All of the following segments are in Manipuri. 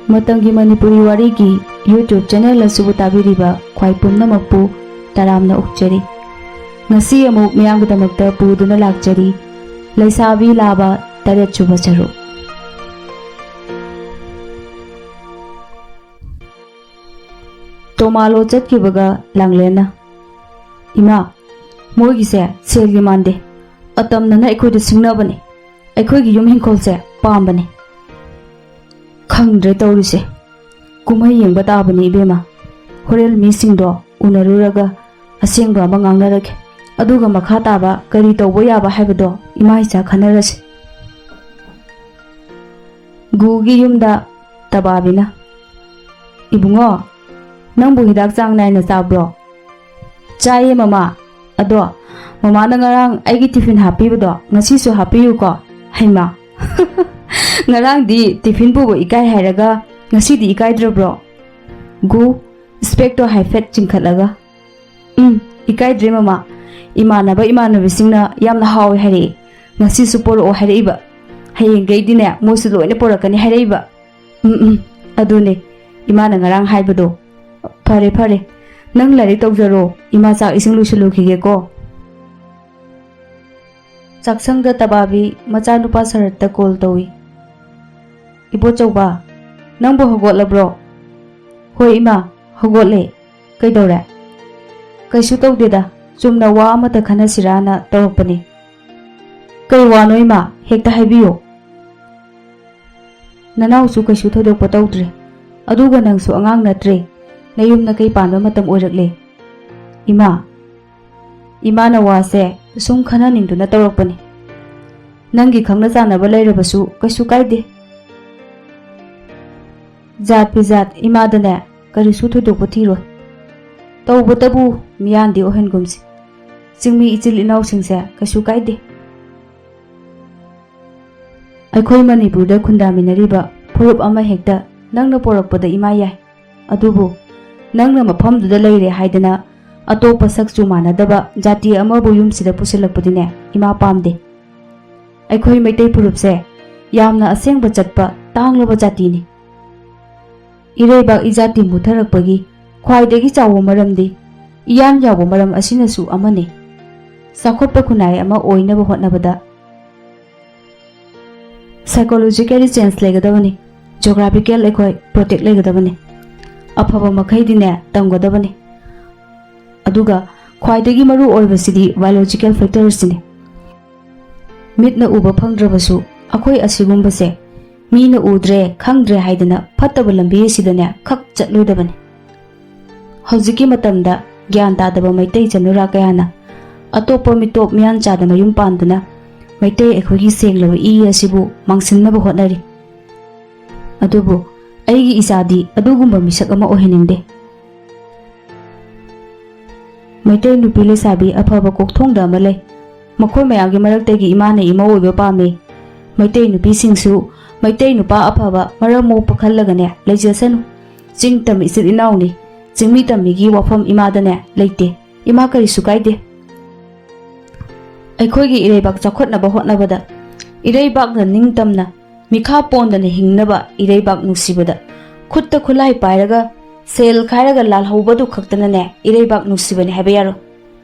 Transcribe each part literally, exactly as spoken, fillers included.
ꯃꯇꯝꯒꯤ ꯃꯅꯤꯄꯨꯔꯤ ꯋꯥꯔꯤꯒꯤ YouTube ꯆꯦꯅꯦꯜ ꯑꯁꯤꯕꯨ ꯇꯥꯕꯤꯔꯤꯕ ꯈ꯭ꯋꯥꯏ ꯄꯨꯝꯅꯃꯛꯄꯨ ꯇꯔꯥꯝꯅ ꯑꯣꯛꯆꯔꯤ꯫ ꯉꯁꯤ ꯑꯃꯨꯛ ꯃꯤꯌꯥꯝꯒꯤꯗꯃꯛꯇ ꯄꯨꯗꯨꯅ ꯂꯥꯛꯆꯔꯤ ꯂꯩꯁꯥꯕꯤ ꯂꯥꯕ ꯇꯔꯦꯠꯁꯨꯕ ꯁꯔꯨꯛ꯫ ꯇꯣꯃꯥꯂꯣ ꯆꯠꯈꯤꯕꯒ ꯂꯥꯡꯂꯦꯟꯅ, "ꯏꯃꯥ, ꯃꯣꯏꯒꯤꯁꯦ ꯁꯦꯜꯒꯤ ꯃꯥꯟꯗꯦ, ꯑꯇꯝꯅꯅ ꯑꯩꯈꯣꯏꯗ ꯁꯤꯡꯅꯕꯅꯤ, ꯑꯩꯈꯣꯏꯒꯤ ꯌꯨꯝ ꯏꯪꯈꯣꯜꯁꯦ ꯄꯥꯝꯕꯅꯤ꯫ ꯈꯪꯗ꯭ꯔꯦ ꯇꯧꯔꯤꯁꯦ, ꯀꯨꯝꯍꯩ ꯌꯦꯡꯕ ꯇꯥꯕꯅꯤ ꯏꯕꯦꯝꯃ꯫ ꯍꯣꯔꯦꯟ ꯃꯤꯁꯤꯡꯗꯣ ꯎꯅꯔꯨꯔꯒ ꯑꯁꯦꯡꯕ ꯑꯃ ꯉꯥꯡꯅꯔꯒꯦ, ꯑꯗꯨꯒ ꯃꯈꯥ ꯇꯥꯕ ꯀꯔꯤ ꯇꯧꯕ ꯌꯥꯕ ꯍꯥꯏꯕꯗꯣ ꯏꯃꯥ ꯏꯆꯥ ꯈꯟꯅꯔꯁꯤ꯫" ꯒꯨꯒꯤ ꯌꯨꯝꯗ ꯇꯕꯥꯕꯤꯅ, "ꯏꯕꯨꯡꯉꯣ, ꯅꯪꯕꯨ ꯍꯤꯗꯥꯛ ꯆꯥꯡ ꯅꯥꯏꯅ ꯆꯥꯕ꯭ꯔꯣ?" "ꯆꯥꯏꯌꯦ ꯃꯃꯥ꯫ ꯑꯗꯣ ꯃꯃꯥꯅ ꯉꯔꯥꯡ ꯑꯩꯒꯤ ꯇꯤꯐꯤꯟ ꯍꯥꯞꯄꯤꯕꯗꯣ ꯉꯁꯤꯁꯨ ꯍꯥꯞꯄꯤꯌꯨꯀꯣ꯫" "ꯍꯩꯃꯥ, ꯉꯔꯥꯡꯗꯤ ꯇꯤꯐꯤꯟ ꯄꯨꯕ ꯏꯀꯥꯏ ꯍꯥꯏꯔꯒ ꯉꯁꯤꯗꯤ ꯏꯀꯥꯏꯗ꯭ꯔꯕ꯭ꯔꯣ?" ꯒꯨ ꯏꯁꯄꯦꯛꯇꯣ ꯍꯥꯏꯐꯦꯠ ꯆꯤꯡꯈꯠꯂꯒ, "ꯎꯝ, ꯏꯀꯥꯏꯗ꯭ꯔꯦ ꯃꯃꯥ꯫ ꯏꯃꯥꯟꯅꯕ ꯏꯃꯥꯟꯅꯕꯤꯁꯤꯡꯅ ꯌꯥꯝꯅ ꯍꯥꯎꯋꯦ ꯍꯥꯏꯔꯛꯑꯦ꯫ ꯉꯁꯤꯁꯨ ꯄꯣꯔꯛꯑꯣ ꯍꯥꯏꯔꯛꯏꯕ꯫ ꯍꯌꯦꯡꯗꯩꯗꯤꯅꯦ ꯃꯣꯏꯁꯨ ꯂꯣꯏꯅ ꯄꯣꯔꯛꯀꯅꯤ ꯍꯥꯏꯔꯛꯏꯕ꯫" "ꯎꯝ, ꯎꯝ, ꯑꯗꯨꯅꯦ ꯏꯃꯥꯅ ꯉꯔꯥꯡ ꯍꯥꯏꯕꯗꯣ꯫ ꯐꯔꯦ, ꯐꯔꯦ꯫ ꯅꯪ ꯂꯥꯏꯔꯤꯛ ꯇꯧꯖꯔꯣ, ꯏꯃꯥ ꯆꯥꯛ ꯏꯁꯤꯡ ꯂꯣꯏꯁꯤꯜꯂꯨꯈꯤꯒꯦꯀꯣ꯫" ꯆꯥꯛꯁꯪꯗ ꯇꯕꯥꯕꯤ ꯃꯆꯥꯅꯨꯄꯥ ꯁꯔꯠꯇ ꯀꯣꯜ ꯇꯧꯏ꯫ "ꯏꯕꯣꯆꯧꯕ, ꯅꯪꯕꯨ ꯍꯧꯒꯠꯂꯕ꯭ꯔꯣ?" "ꯍꯣꯏ ꯏꯃꯥ, ꯍꯧꯒꯠꯂꯦ꯫ ꯀꯩꯗꯧꯔꯦ?" "ꯀꯩꯁꯨ ꯇꯧꯗꯦꯗ, ꯆꯨꯝꯅ ꯋꯥ ꯑꯃꯇ ꯈꯟꯅꯁꯤꯔꯥꯅ ꯇꯧꯔꯛꯄꯅꯤ꯫" "ꯀꯩ ꯋꯥꯅꯣ ꯏꯃꯥ? ꯍꯦꯛꯇ ꯍꯥꯏꯕꯤꯌꯨ꯫" "ꯅꯅꯥꯎꯁꯨ ꯀꯩꯁꯨ ꯊꯣꯏꯗꯣꯛꯄ ꯇꯧꯗ꯭ꯔꯦ, ꯑꯗꯨꯒ ꯅꯪꯁꯨ ꯑꯉꯥꯡ ꯅꯠꯇ꯭ꯔꯦ, ꯅꯌꯨꯝ ꯅꯀꯩ ꯄꯥꯟꯕ ꯃꯇꯝ ꯑꯣꯏꯔꯛꯂꯦ꯫" "ꯏꯃꯥ, ꯏꯃꯥꯅ ꯋꯥꯁꯦ ꯁꯨꯝ ꯈꯟꯅꯅꯤꯡꯗꯨꯅ ꯇꯧꯔꯛꯄꯅꯤ꯫ ꯅꯪꯒꯤ ꯈꯪꯅ ꯆꯥꯟꯅꯕ ꯂꯩꯔꯕꯁꯨ ꯀꯩꯁꯨ ꯀꯥꯏꯗꯦ꯫" "ꯖꯥꯠ ꯐꯤꯖꯥꯠ ꯏꯃꯥꯗꯅꯦ ꯀꯔꯤꯁꯨ ꯊꯣꯏꯗꯣꯛꯄ ꯊꯤꯔꯣꯏ꯫ ꯇꯧꯕꯇꯕꯨ ꯃꯤꯌꯥꯟꯗꯤ ꯑꯣꯏꯍꯟꯒꯨꯝꯁꯤ꯫ ꯆꯤꯡꯃꯤ ꯏꯆꯤꯜ ꯏꯅꯥꯎꯁꯤꯡꯁꯦ ꯀꯩꯁꯨ ꯀꯥꯏꯗꯦ꯫" "ꯑꯩꯈꯣꯏ ꯃꯅꯤꯄꯨꯔꯗ ꯈꯨꯟꯗꯥꯃꯤꯟꯅꯔꯤꯕ ꯐꯨꯔꯨꯞ ꯑꯃ ꯍꯦꯛꯇ ꯅꯪꯅ ꯄꯣꯔꯛꯄꯗ ꯏꯃꯥ ꯌꯥꯏ꯫ ꯑꯗꯨꯕꯨ ꯅꯪꯅ ꯃꯐꯝꯗꯨꯗ ꯂꯩꯔꯦ ꯍꯥꯏꯗꯅ ꯑꯇꯣꯞꯄ ꯁꯛꯆꯨ ꯃꯥꯟꯅꯗꯕ ꯖꯥꯇꯤ ꯑꯃꯕꯨ ꯌꯨꯝꯁꯤꯗ ꯄꯨꯁꯤꯜꯂꯛꯄꯗꯤꯅꯦ ꯏꯃꯥ ꯄꯥꯝꯗꯦ꯫ ꯑꯩꯈꯣꯏ ꯃꯩꯇꯩ ꯐꯨꯔꯨꯞꯁꯦ ꯌꯥꯝꯅ ꯑꯁꯦꯡꯕ ꯆꯠꯄ ꯇꯥꯡꯂꯕ ꯖꯥꯇꯤꯅꯤ꯫" ꯏꯔꯩꯕꯥꯛ ꯏꯖꯥꯇꯤ ꯃꯨꯠꯊꯔꯛꯄꯒꯤ ꯈ꯭ꯋꯥꯏꯗꯒꯤ ꯆꯥꯎꯕ ꯃꯔꯝꯗꯤ ꯏꯌꯥꯟ ꯌꯥꯎꯕ ꯃꯔꯝ ꯑꯁꯤꯅꯁꯨ ꯑꯃꯅꯤ꯫ ꯆꯥꯎꯈꯠꯄ ꯈꯨꯟꯅꯥꯏ ꯑꯃ ꯑꯣꯏꯅꯕ ꯍꯣꯠꯅꯕꯗ psychologically change ꯂꯩꯒꯗꯕꯅꯤ꯫ Geographical ꯑꯩꯈꯣꯏ protect ꯂꯩꯒꯗꯕꯅꯤ꯫ ꯑꯐꯕ ꯃꯈꯩꯗꯤꯅꯦ ꯇꯝꯒꯗꯕꯅꯤ꯫ ꯑꯗꯨꯒ ꯈ꯭ꯋꯥꯏꯗꯒꯤ ꯃꯔꯨ ꯑꯣꯏꯕꯁꯤꯗꯤ biological factor ꯁꯤꯅꯤ꯫ ꯃꯤꯠꯅ ꯎꯕ ꯐꯪꯗ꯭ꯔꯕꯁꯨ ꯑꯩꯈꯣꯏ ꯑꯁꯤꯒꯨꯝꯕꯁꯦ ꯃꯤꯅ ꯎꯗ꯭ꯔꯦ ꯈꯪꯗ꯭ꯔꯦ ꯍꯥꯏꯗꯅ ꯐꯠꯇꯕ ꯂꯝꯕꯤ ꯑꯁꯤꯗꯅꯦ ꯈꯛ ꯆꯠꯂꯣꯏꯗꯕꯅꯤ꯫ ꯍꯧꯖꯤꯛꯀꯤ ꯃꯇꯝꯗ ꯒ꯭ꯌꯥꯟ ꯇꯥꯗꯕ ꯃꯩꯇꯩ ꯆꯅꯨꯔꯥ ꯀꯌꯥꯅ ꯑꯇꯣꯞꯄ ꯃꯤꯇꯣꯞ ꯃꯤꯌꯥꯟꯆꯥꯗ ꯃꯌꯨꯝ ꯄꯥꯟꯗꯨꯅ ꯃꯩꯇꯩ ꯑꯩꯈꯣꯏꯒꯤ ꯁꯦꯡꯂꯕ ꯏ ꯑꯁꯤꯕꯨ ꯃꯥꯡꯁꯤꯟꯅꯕ ꯍꯣꯠꯅꯔꯤ꯫ ꯑꯗꯨꯕꯨ ꯑꯩꯒꯤ ꯏꯆꯥꯗꯤ ꯑꯗꯨꯒꯨꯝꯕ ꯃꯤꯁꯛ ꯑꯃ ꯑꯣꯏꯍꯟꯅꯤꯡꯗꯦ꯫ ꯃꯩꯇꯩ ꯅꯨꯄꯤ ꯂꯩꯁꯥꯕꯤ ꯑꯐꯕ ꯀꯣꯛꯊꯣꯡꯗ ꯑꯃ ꯂꯩ꯫ ꯃꯈꯣꯏ ꯃꯌꯥꯝꯒꯤ ꯃꯔꯛꯇꯒꯤ ꯏꯃꯥꯅ ꯏꯃꯧ ꯑꯣꯏꯕ ꯄꯥꯝꯃꯤ꯫ ꯃꯩꯇꯩ ꯅꯨꯄꯤꯁꯤꯡꯁꯨ ꯃꯩꯇꯩ ꯅꯨꯄꯥ ꯑꯐꯕ ꯃꯔꯝ ꯃꯣꯛꯄ ꯈꯜꯂꯒꯅꯦ ꯂꯩꯖꯁꯅꯨ꯫ ꯆꯤꯡ ꯇꯝ ꯏꯆꯤꯜ ꯏꯅꯥꯎꯅꯤ꯫ ꯆꯤꯡꯃꯤ ꯇꯝꯃꯤꯒꯤ ꯋꯥꯐꯝ ꯏꯃꯥꯗꯅꯦ ꯂꯩꯇꯦ꯫ ꯏꯃꯥ ꯀꯔꯤꯁꯨ ꯀꯥꯏꯗꯦ꯫ ꯑꯩꯈꯣꯏꯒꯤ ꯏꯔꯩꯕꯥꯛ ꯆꯥꯎꯈꯠꯅꯕ ꯍꯣꯠꯅꯕꯗ ꯏꯔꯩꯕꯥꯛꯅ ꯅꯤꯡꯇꯝꯅ ꯃꯤꯈꯥ ꯄꯣꯟꯗꯅ ꯍꯤꯡꯅꯕ ꯏꯔꯩꯕꯥꯛ ꯅꯨꯡꯁꯤꯕꯗ ꯈꯨꯠꯇ ꯈꯨꯠꯂꯥꯏ ꯄꯥꯏꯔꯒ ꯁꯦꯜ ꯈꯥꯏꯔꯒ ꯂꯥꯜꯍꯧꯕꯗꯨ ꯈꯛꯇꯅꯅꯦ ꯏꯔꯩꯕꯥꯛ ꯅꯨꯡꯁꯤꯕꯅꯤ ꯍꯥꯏꯕ ꯌꯥꯔꯣꯏ꯫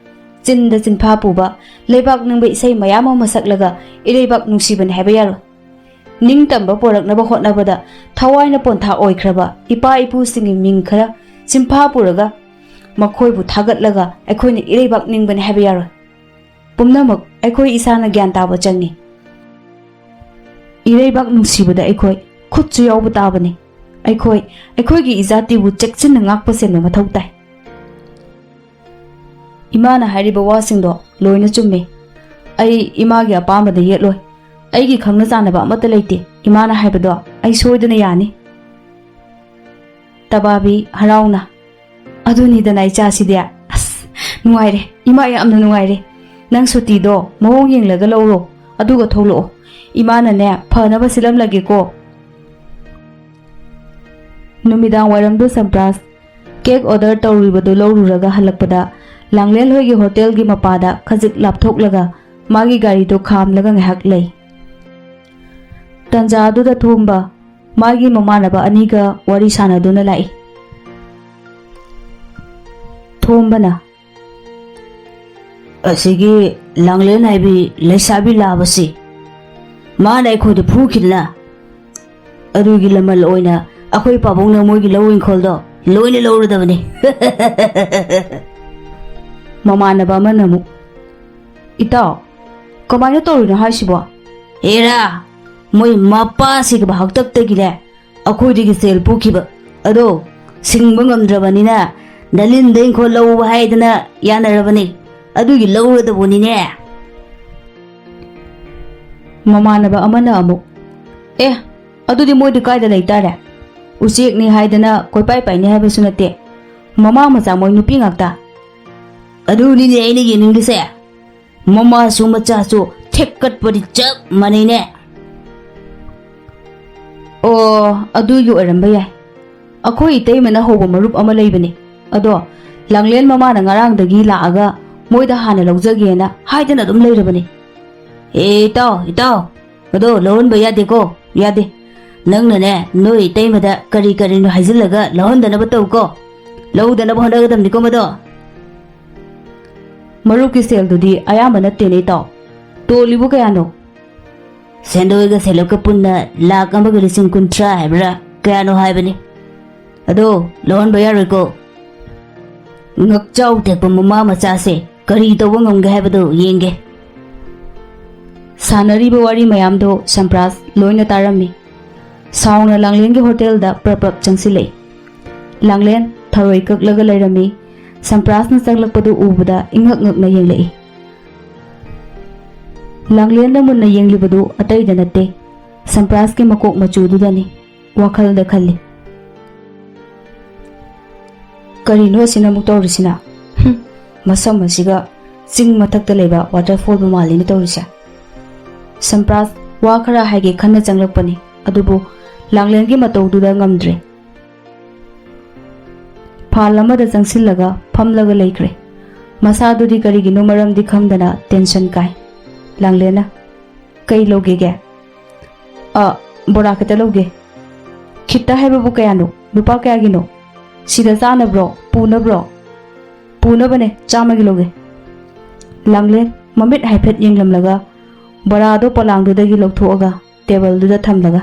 ꯆꯤꯟꯗ ꯆꯤꯟꯐꯥ ꯄꯨꯕ, ꯂꯩꯕꯥꯛ ꯅꯤꯡꯕ ꯏꯁꯩ ꯃꯌꯥꯝ ꯑꯃ ꯁꯛꯂꯒ ꯏꯔꯩꯕꯥꯛ ꯅꯨꯡꯁꯤꯕꯅꯤ ꯍꯥꯏꯕ ꯌꯥꯔꯣꯏ꯫ ꯅꯤꯡꯇꯝꯕ ꯄꯣꯔꯛꯅꯕ ꯍꯣꯠꯅꯕꯗ ꯊꯋꯥꯏꯅ ꯄꯣꯟꯊꯥ ꯑꯣꯏꯈ꯭ꯔꯕ ꯏꯄꯥ ꯏꯄꯨꯁꯤꯡꯒꯤ ꯃꯤꯡ ꯈꯔ ꯆꯤꯟꯐꯥ ꯄꯨꯔꯒ ꯃꯈꯣꯏꯕꯨ ꯊꯥꯒꯠꯂꯒ ꯑꯩꯈꯣꯏꯅ ꯏꯔꯩꯕꯥꯛ ꯅꯤꯡꯕꯅꯤ ꯍꯥꯏꯕ ꯌꯥꯔꯣꯏ꯫ ꯄꯨꯝꯅꯃꯛ ꯑꯩꯈꯣꯏ ꯏꯁꯥꯅ ꯒ꯭ꯌꯥꯟ ꯇꯥꯕ ꯆꯪꯏ꯫ ꯏꯔꯩꯕꯥꯛ ꯅꯨꯡꯁꯤꯕꯗ ꯑꯩꯈꯣꯏ ꯈꯨꯠꯁꯨ ꯌꯥꯎꯕ ꯇꯥꯕꯅꯤ꯫ ꯑꯩꯈꯣꯏ ꯑꯩꯈꯣꯏꯒꯤ ꯏꯖꯥꯇꯤꯕꯨ ꯆꯦꯛꯁꯤꯟꯅ ꯉꯥꯛꯄ ꯁꯦꯟꯕ ꯃꯊꯧ ꯇꯥꯏ꯫ ꯏꯃꯥꯅ ꯍꯥꯏꯔꯤꯕ ꯋꯥꯁꯤꯡꯗꯣ ꯂꯣꯏꯅ ꯆꯨꯝꯃꯤ꯫ ꯑꯩ ꯏꯃꯥꯒꯤ ꯑꯄꯥꯝꯕꯗ ꯌꯦꯠꯂꯣꯏ꯫ ꯑꯩꯒꯤ ꯈꯪꯅ ꯆꯥꯟꯅꯕ ꯑꯃꯠꯇ ꯂꯩꯇꯦ꯫ ꯏꯃꯥꯅ ꯍꯥꯏꯕꯗꯣ ꯑꯩ ꯁꯣꯏꯗꯅ ꯌꯥꯅꯤ꯫ ꯇꯕꯥꯕꯤ ꯍꯔꯥꯎꯅ, "ꯑꯗꯨꯅꯤꯗꯅ ꯏꯆꯥꯁꯤꯗꯤ꯫ ꯑꯁ, ꯅꯨꯡꯉꯥꯏꯔꯦ꯫ ꯏꯃꯥ ꯌꯥꯝꯅ ꯅꯨꯡꯉꯥꯏꯔꯦ꯫ ꯅꯪ ꯁꯨꯇꯤꯗꯣ ꯃꯑꯣꯡ ꯌꯦꯡꯂꯒ ꯂꯧꯔꯣ꯫ ꯑꯗꯨꯒ ꯊꯣꯛꯂꯛꯑꯣ꯫ ꯏꯃꯥꯅꯅꯦ ꯐꯅꯕ ꯁꯤꯜꯂꯝꯂꯒꯦꯀꯣ꯫" ꯅꯨꯃꯤꯗꯥꯡ ꯋꯥꯏꯔꯝꯗꯨ ꯁꯝꯄ꯭ꯔꯥꯁ cake order ꯇꯧꯔꯨꯔꯤꯕꯗꯨ ꯂꯧꯔꯨꯔꯒ ꯍꯜꯂꯛꯄꯗ ꯂꯥꯡꯂꯦꯟ ꯍꯣꯏꯒꯤ ꯍꯣꯇꯦꯜꯒꯤ ꯃꯄꯥꯗ ꯈꯖꯤꯛ ꯂꯥꯞꯊꯣꯛꯂꯒ ꯃꯥꯒꯤ ꯒꯥꯔꯤꯗꯨ ꯈꯥꯝꯂꯒ ꯉꯥꯏꯍꯥꯛ ꯂꯩ꯫ ꯇꯟꯖꯥ ꯑꯗꯨꯗ ꯊꯣꯝꯕ ꯃꯥꯒꯤ ꯃꯃꯥꯟꯅꯕ ꯑꯅꯤꯒ ꯋꯥꯔꯤ ꯁꯥꯟꯅꯗꯨꯅ ꯂꯥꯛꯏ꯫ ꯊꯣꯝꯕꯅ, "ꯑꯁꯤꯒꯤ ꯂꯥꯡꯂꯦꯟ ꯍꯥꯏꯕꯤ ꯂꯩꯁꯥꯕꯤ ꯂꯥꯕꯁꯤ ꯃꯥꯅ ꯑꯩꯈꯣꯏꯗ ꯐꯨꯈꯤꯗꯅ, ꯑꯗꯨꯒꯤ ꯂꯃꯜ ꯑꯣꯏꯅ ꯑꯩꯈꯣꯏ ꯄꯥꯕꯨꯡꯅ ꯃꯣꯏꯒꯤ ꯂꯧ ꯏꯪꯈꯣꯜꯗꯣ ꯂꯣꯏꯅ ꯂꯧꯔꯗꯕꯅꯤ꯫" ꯃꯃꯥꯟꯅꯕ ꯑꯃꯅ ꯑꯃꯨꯛ, "ꯏꯇꯥꯎ, ꯀꯃꯥꯏꯅ ꯇꯧꯔꯤꯅꯣ ꯍꯥꯏꯁꯤꯕꯣ?" "ꯍꯦꯔꯥ, ꯃꯣꯏ ꯃꯄꯥꯁꯤꯒꯤ ꯍꯥꯛꯇꯛꯇꯒꯤꯅꯦ ꯑꯩꯈꯣꯏꯗꯒꯤ ꯁꯦꯜ ꯄꯨꯈꯤꯕ ꯑꯗꯣ ꯁꯤꯡꯕ ꯉꯝꯗ꯭ꯔꯕꯅꯤꯅ ꯅꯂꯤꯟꯗ ꯏꯪꯈꯣꯜ ꯂꯧꯕ ꯍꯥꯏꯗꯅ ꯌꯥꯅꯔꯕꯅꯤ꯫ ꯑꯗꯨꯒꯤ ꯂꯧꯔꯗꯕꯅꯤꯅꯦ꯫" ꯃꯃꯥꯟꯅꯕ ꯑꯃꯅ ꯑꯃꯨꯛ, "ꯑꯦ, ꯑꯗꯨꯗꯤ ꯃꯣꯏꯗꯤ ꯀꯥꯏꯗ ꯂꯩꯇꯥꯔꯦ? ꯎꯆꯦꯛꯅꯤ ꯍꯥꯏꯗꯅ ꯀꯣꯏꯄꯥꯏ ꯄꯥꯏꯅꯤ ꯍꯥꯏꯕꯁꯨ ꯅꯠꯇꯦ꯫ ꯃꯃꯥ ꯃꯆꯥ ꯃꯣꯏ ꯅꯨꯄꯤ ꯉꯥꯛꯇ꯫" "ꯑꯗꯨꯅꯤꯅꯦ ꯑꯩꯅ ꯌꯦꯡꯅꯤꯡꯂꯤꯁꯦ꯫ ꯃꯃꯥꯁꯨ ꯃꯆꯥꯁꯨ ꯊꯦꯛꯀꯠꯄꯗꯤ ꯆꯞ ꯃꯥꯟꯅꯩꯅꯦ꯫" "ꯑꯣ, ꯑꯗꯨꯒꯤ ꯑꯣꯏꯔꯝꯕ ꯌꯥꯏ꯫ ꯑꯩꯈꯣꯏ ꯏꯇꯩꯃꯅ ꯍꯧꯕ ꯃꯔꯨꯞ ꯑꯃ ꯂꯩꯕꯅꯦ꯫ ꯑꯗꯣ ꯂꯥꯡꯂꯦꯟ ꯃꯃꯥꯅ ꯉꯔꯥꯡꯗꯒꯤ ꯂꯥꯛꯑꯒ ꯃꯣꯏꯗ ꯍꯥꯟꯅ ꯂꯧꯖꯒꯦꯅ ꯍꯥꯏꯗꯅ ꯑꯗꯨꯝ ꯂꯩꯔꯕꯅꯦ꯫" "ꯑꯦ, ꯏꯇꯥꯎ, ꯏꯇꯥꯎ, ꯑꯗꯣ ꯂꯧꯍꯟꯕ ꯌꯥꯗꯦꯀꯣ, ꯌꯥꯗꯦ꯫ ꯅꯪꯅꯅꯦ, ꯅꯣꯏ ꯏꯇꯩꯃꯗ ꯀꯔꯤ ꯀꯔꯤꯅꯣ ꯍꯥꯏꯖꯤꯜꯂꯒ ꯂꯧꯍꯟꯗꯅꯕ ꯇꯧꯀꯣ꯫ ꯂꯧꯗꯅꯕ ꯍꯣꯠꯅꯒꯗꯕꯅꯤꯀꯣ ꯃꯗꯣ꯫" "ꯃꯔꯨꯞꯀꯤ ꯁꯦꯜꯗꯨꯗꯤ ꯑꯌꯥꯝꯕ ꯅꯠꯇꯦꯅꯦ, ꯏꯇꯥꯎ꯫ ꯇꯣꯜꯂꯤꯕꯨ ꯀꯌꯥꯅꯣ?" "ꯁꯦꯟꯗꯣꯏꯒ ꯁꯦꯜꯂꯞꯀ ꯄꯨꯟꯅ ꯂꯥꯛ ꯑꯃꯒ ꯂꯤꯁꯤꯡ ꯀꯨꯟꯊ꯭ꯔꯥ ꯍꯥꯏꯕ꯭ꯔꯥ ꯀꯌꯥꯅꯣ ꯍꯥꯏꯕꯅꯤ꯫ ꯑꯗꯣ ꯂꯧꯍꯟꯕ ꯌꯥꯔꯣꯏꯀꯣ꯫ ꯉꯛꯆꯥꯎ ꯇꯦꯛꯄ ꯃꯃꯥ ꯃꯆꯥꯁꯦ ꯀꯔꯤ ꯇꯧꯕ ꯉꯝꯒꯦ ꯍꯥꯏꯕꯗꯨ ꯌꯦꯡꯒꯦ꯫" ꯁꯥꯟꯅꯔꯤꯕ ꯋꯥꯔꯤ ꯃꯌꯥꯝꯗꯣ ꯁꯝꯄ꯭ꯔꯥꯁ ꯂꯣꯏꯅ ꯇꯥꯔꯝꯃꯤ꯫ ꯁꯥꯎꯅ ꯂꯥꯡꯂꯦꯟꯒꯤ ꯍꯣꯇꯦꯜꯗ ꯄ꯭ꯔꯞ ꯄ꯭ꯔꯞ ꯆꯪꯁꯤꯜꯂꯛꯏ꯫ ꯂꯥꯡꯂꯦꯟ ꯊꯔꯣꯏ ꯀꯛꯂꯒ ꯂꯩꯔꯝꯃꯤ꯫ ꯁꯝꯄ꯭ꯔꯥꯁꯅ ꯆꯪꯂꯛꯄꯗꯨ ꯎꯕꯗ ꯏꯉꯛ ꯉꯛꯅ ꯌꯦꯡꯂꯛꯏ꯫ ꯂꯥꯡꯂꯦꯟꯅ ꯃꯨꯟꯅ ꯌꯦꯡꯂꯤꯕꯗꯨ ꯑꯇꯩꯗ ꯅꯠꯇꯦ, ꯁꯝꯄ꯭ꯔꯥꯁꯀꯤ ꯃꯀꯣꯛ ꯃꯆꯨꯗꯨꯗꯅꯤ꯫ ꯋꯥꯈꯜꯗ ꯈꯜꯂꯤ, "ꯀꯔꯤꯅꯣ ꯑꯁꯤꯅ ꯑꯃꯨꯛ ꯇꯧꯔꯤꯁꯤꯅ? ꯍꯨꯝ, ꯃꯁꯝ ꯑꯁꯤꯒ ꯆꯤꯡ ꯃꯊꯛꯇ ꯂꯩꯕ ꯋꯥꯇꯔꯐꯣꯜꯕꯨ ꯃꯥꯜꯂꯤꯅ ꯇꯧꯔꯤꯁꯦ꯫" ꯁꯝꯄ꯭ꯔꯥꯁ ꯋꯥ ꯈꯔ ꯍꯥꯏꯒꯦ ꯈꯟꯅ ꯆꯪꯂꯛꯄꯅꯤ, ꯑꯗꯨꯕꯨ ꯂꯥꯡꯂꯦꯟꯒꯤ ꯃꯇꯧꯗꯨꯗ ꯉꯝꯗ꯭ꯔꯦ꯫ ꯐꯥꯜ ꯑꯃꯗ ꯆꯪꯁꯤꯜꯂꯒ ꯐꯝꯂꯒ ꯂꯩꯈ꯭ꯔꯦ꯫ ꯃꯁꯥꯗꯨꯗꯤ ꯀꯔꯤꯒꯤꯅꯣ ꯃꯔꯝꯗꯤ ꯈꯪꯗꯅ ꯇꯦꯟꯁꯟ ꯀꯥꯏ꯫ ꯂꯥꯡꯂꯦꯟꯅ, "ꯀꯩ ꯂꯧꯒꯦꯒꯦ?" "ꯑ, ꯕꯣꯔꯥ ꯈꯤꯇ ꯂꯧꯒꯦ꯫" ꯈꯤꯇ ꯍꯥꯏꯕꯕꯨ ꯀꯌꯥꯅꯣ? ꯂꯨꯄꯥ ꯀꯌꯥꯒꯤꯅꯣ? ꯁꯤꯗ ꯆꯥꯅꯕ꯭ꯔꯣ? ꯄꯨꯅꯕ꯭ꯔꯣ? ꯄꯨꯅꯕꯅꯦ, ꯆꯥꯝꯃꯒꯤ ꯂꯧꯒꯦ꯫ ꯂꯥꯡꯂꯦꯟ ꯃꯃꯤꯠ ꯍꯥꯏꯐꯦꯠ ꯌꯦꯡꯂꯝꯂꯒ ꯕꯣꯔꯥꯗꯣ ꯄꯣꯂꯥꯡꯗꯨꯗꯒꯤ ꯂꯧꯊꯣꯛꯑꯒ ꯇꯦꯕꯜꯗꯨꯗ ꯊꯝꯂꯒ,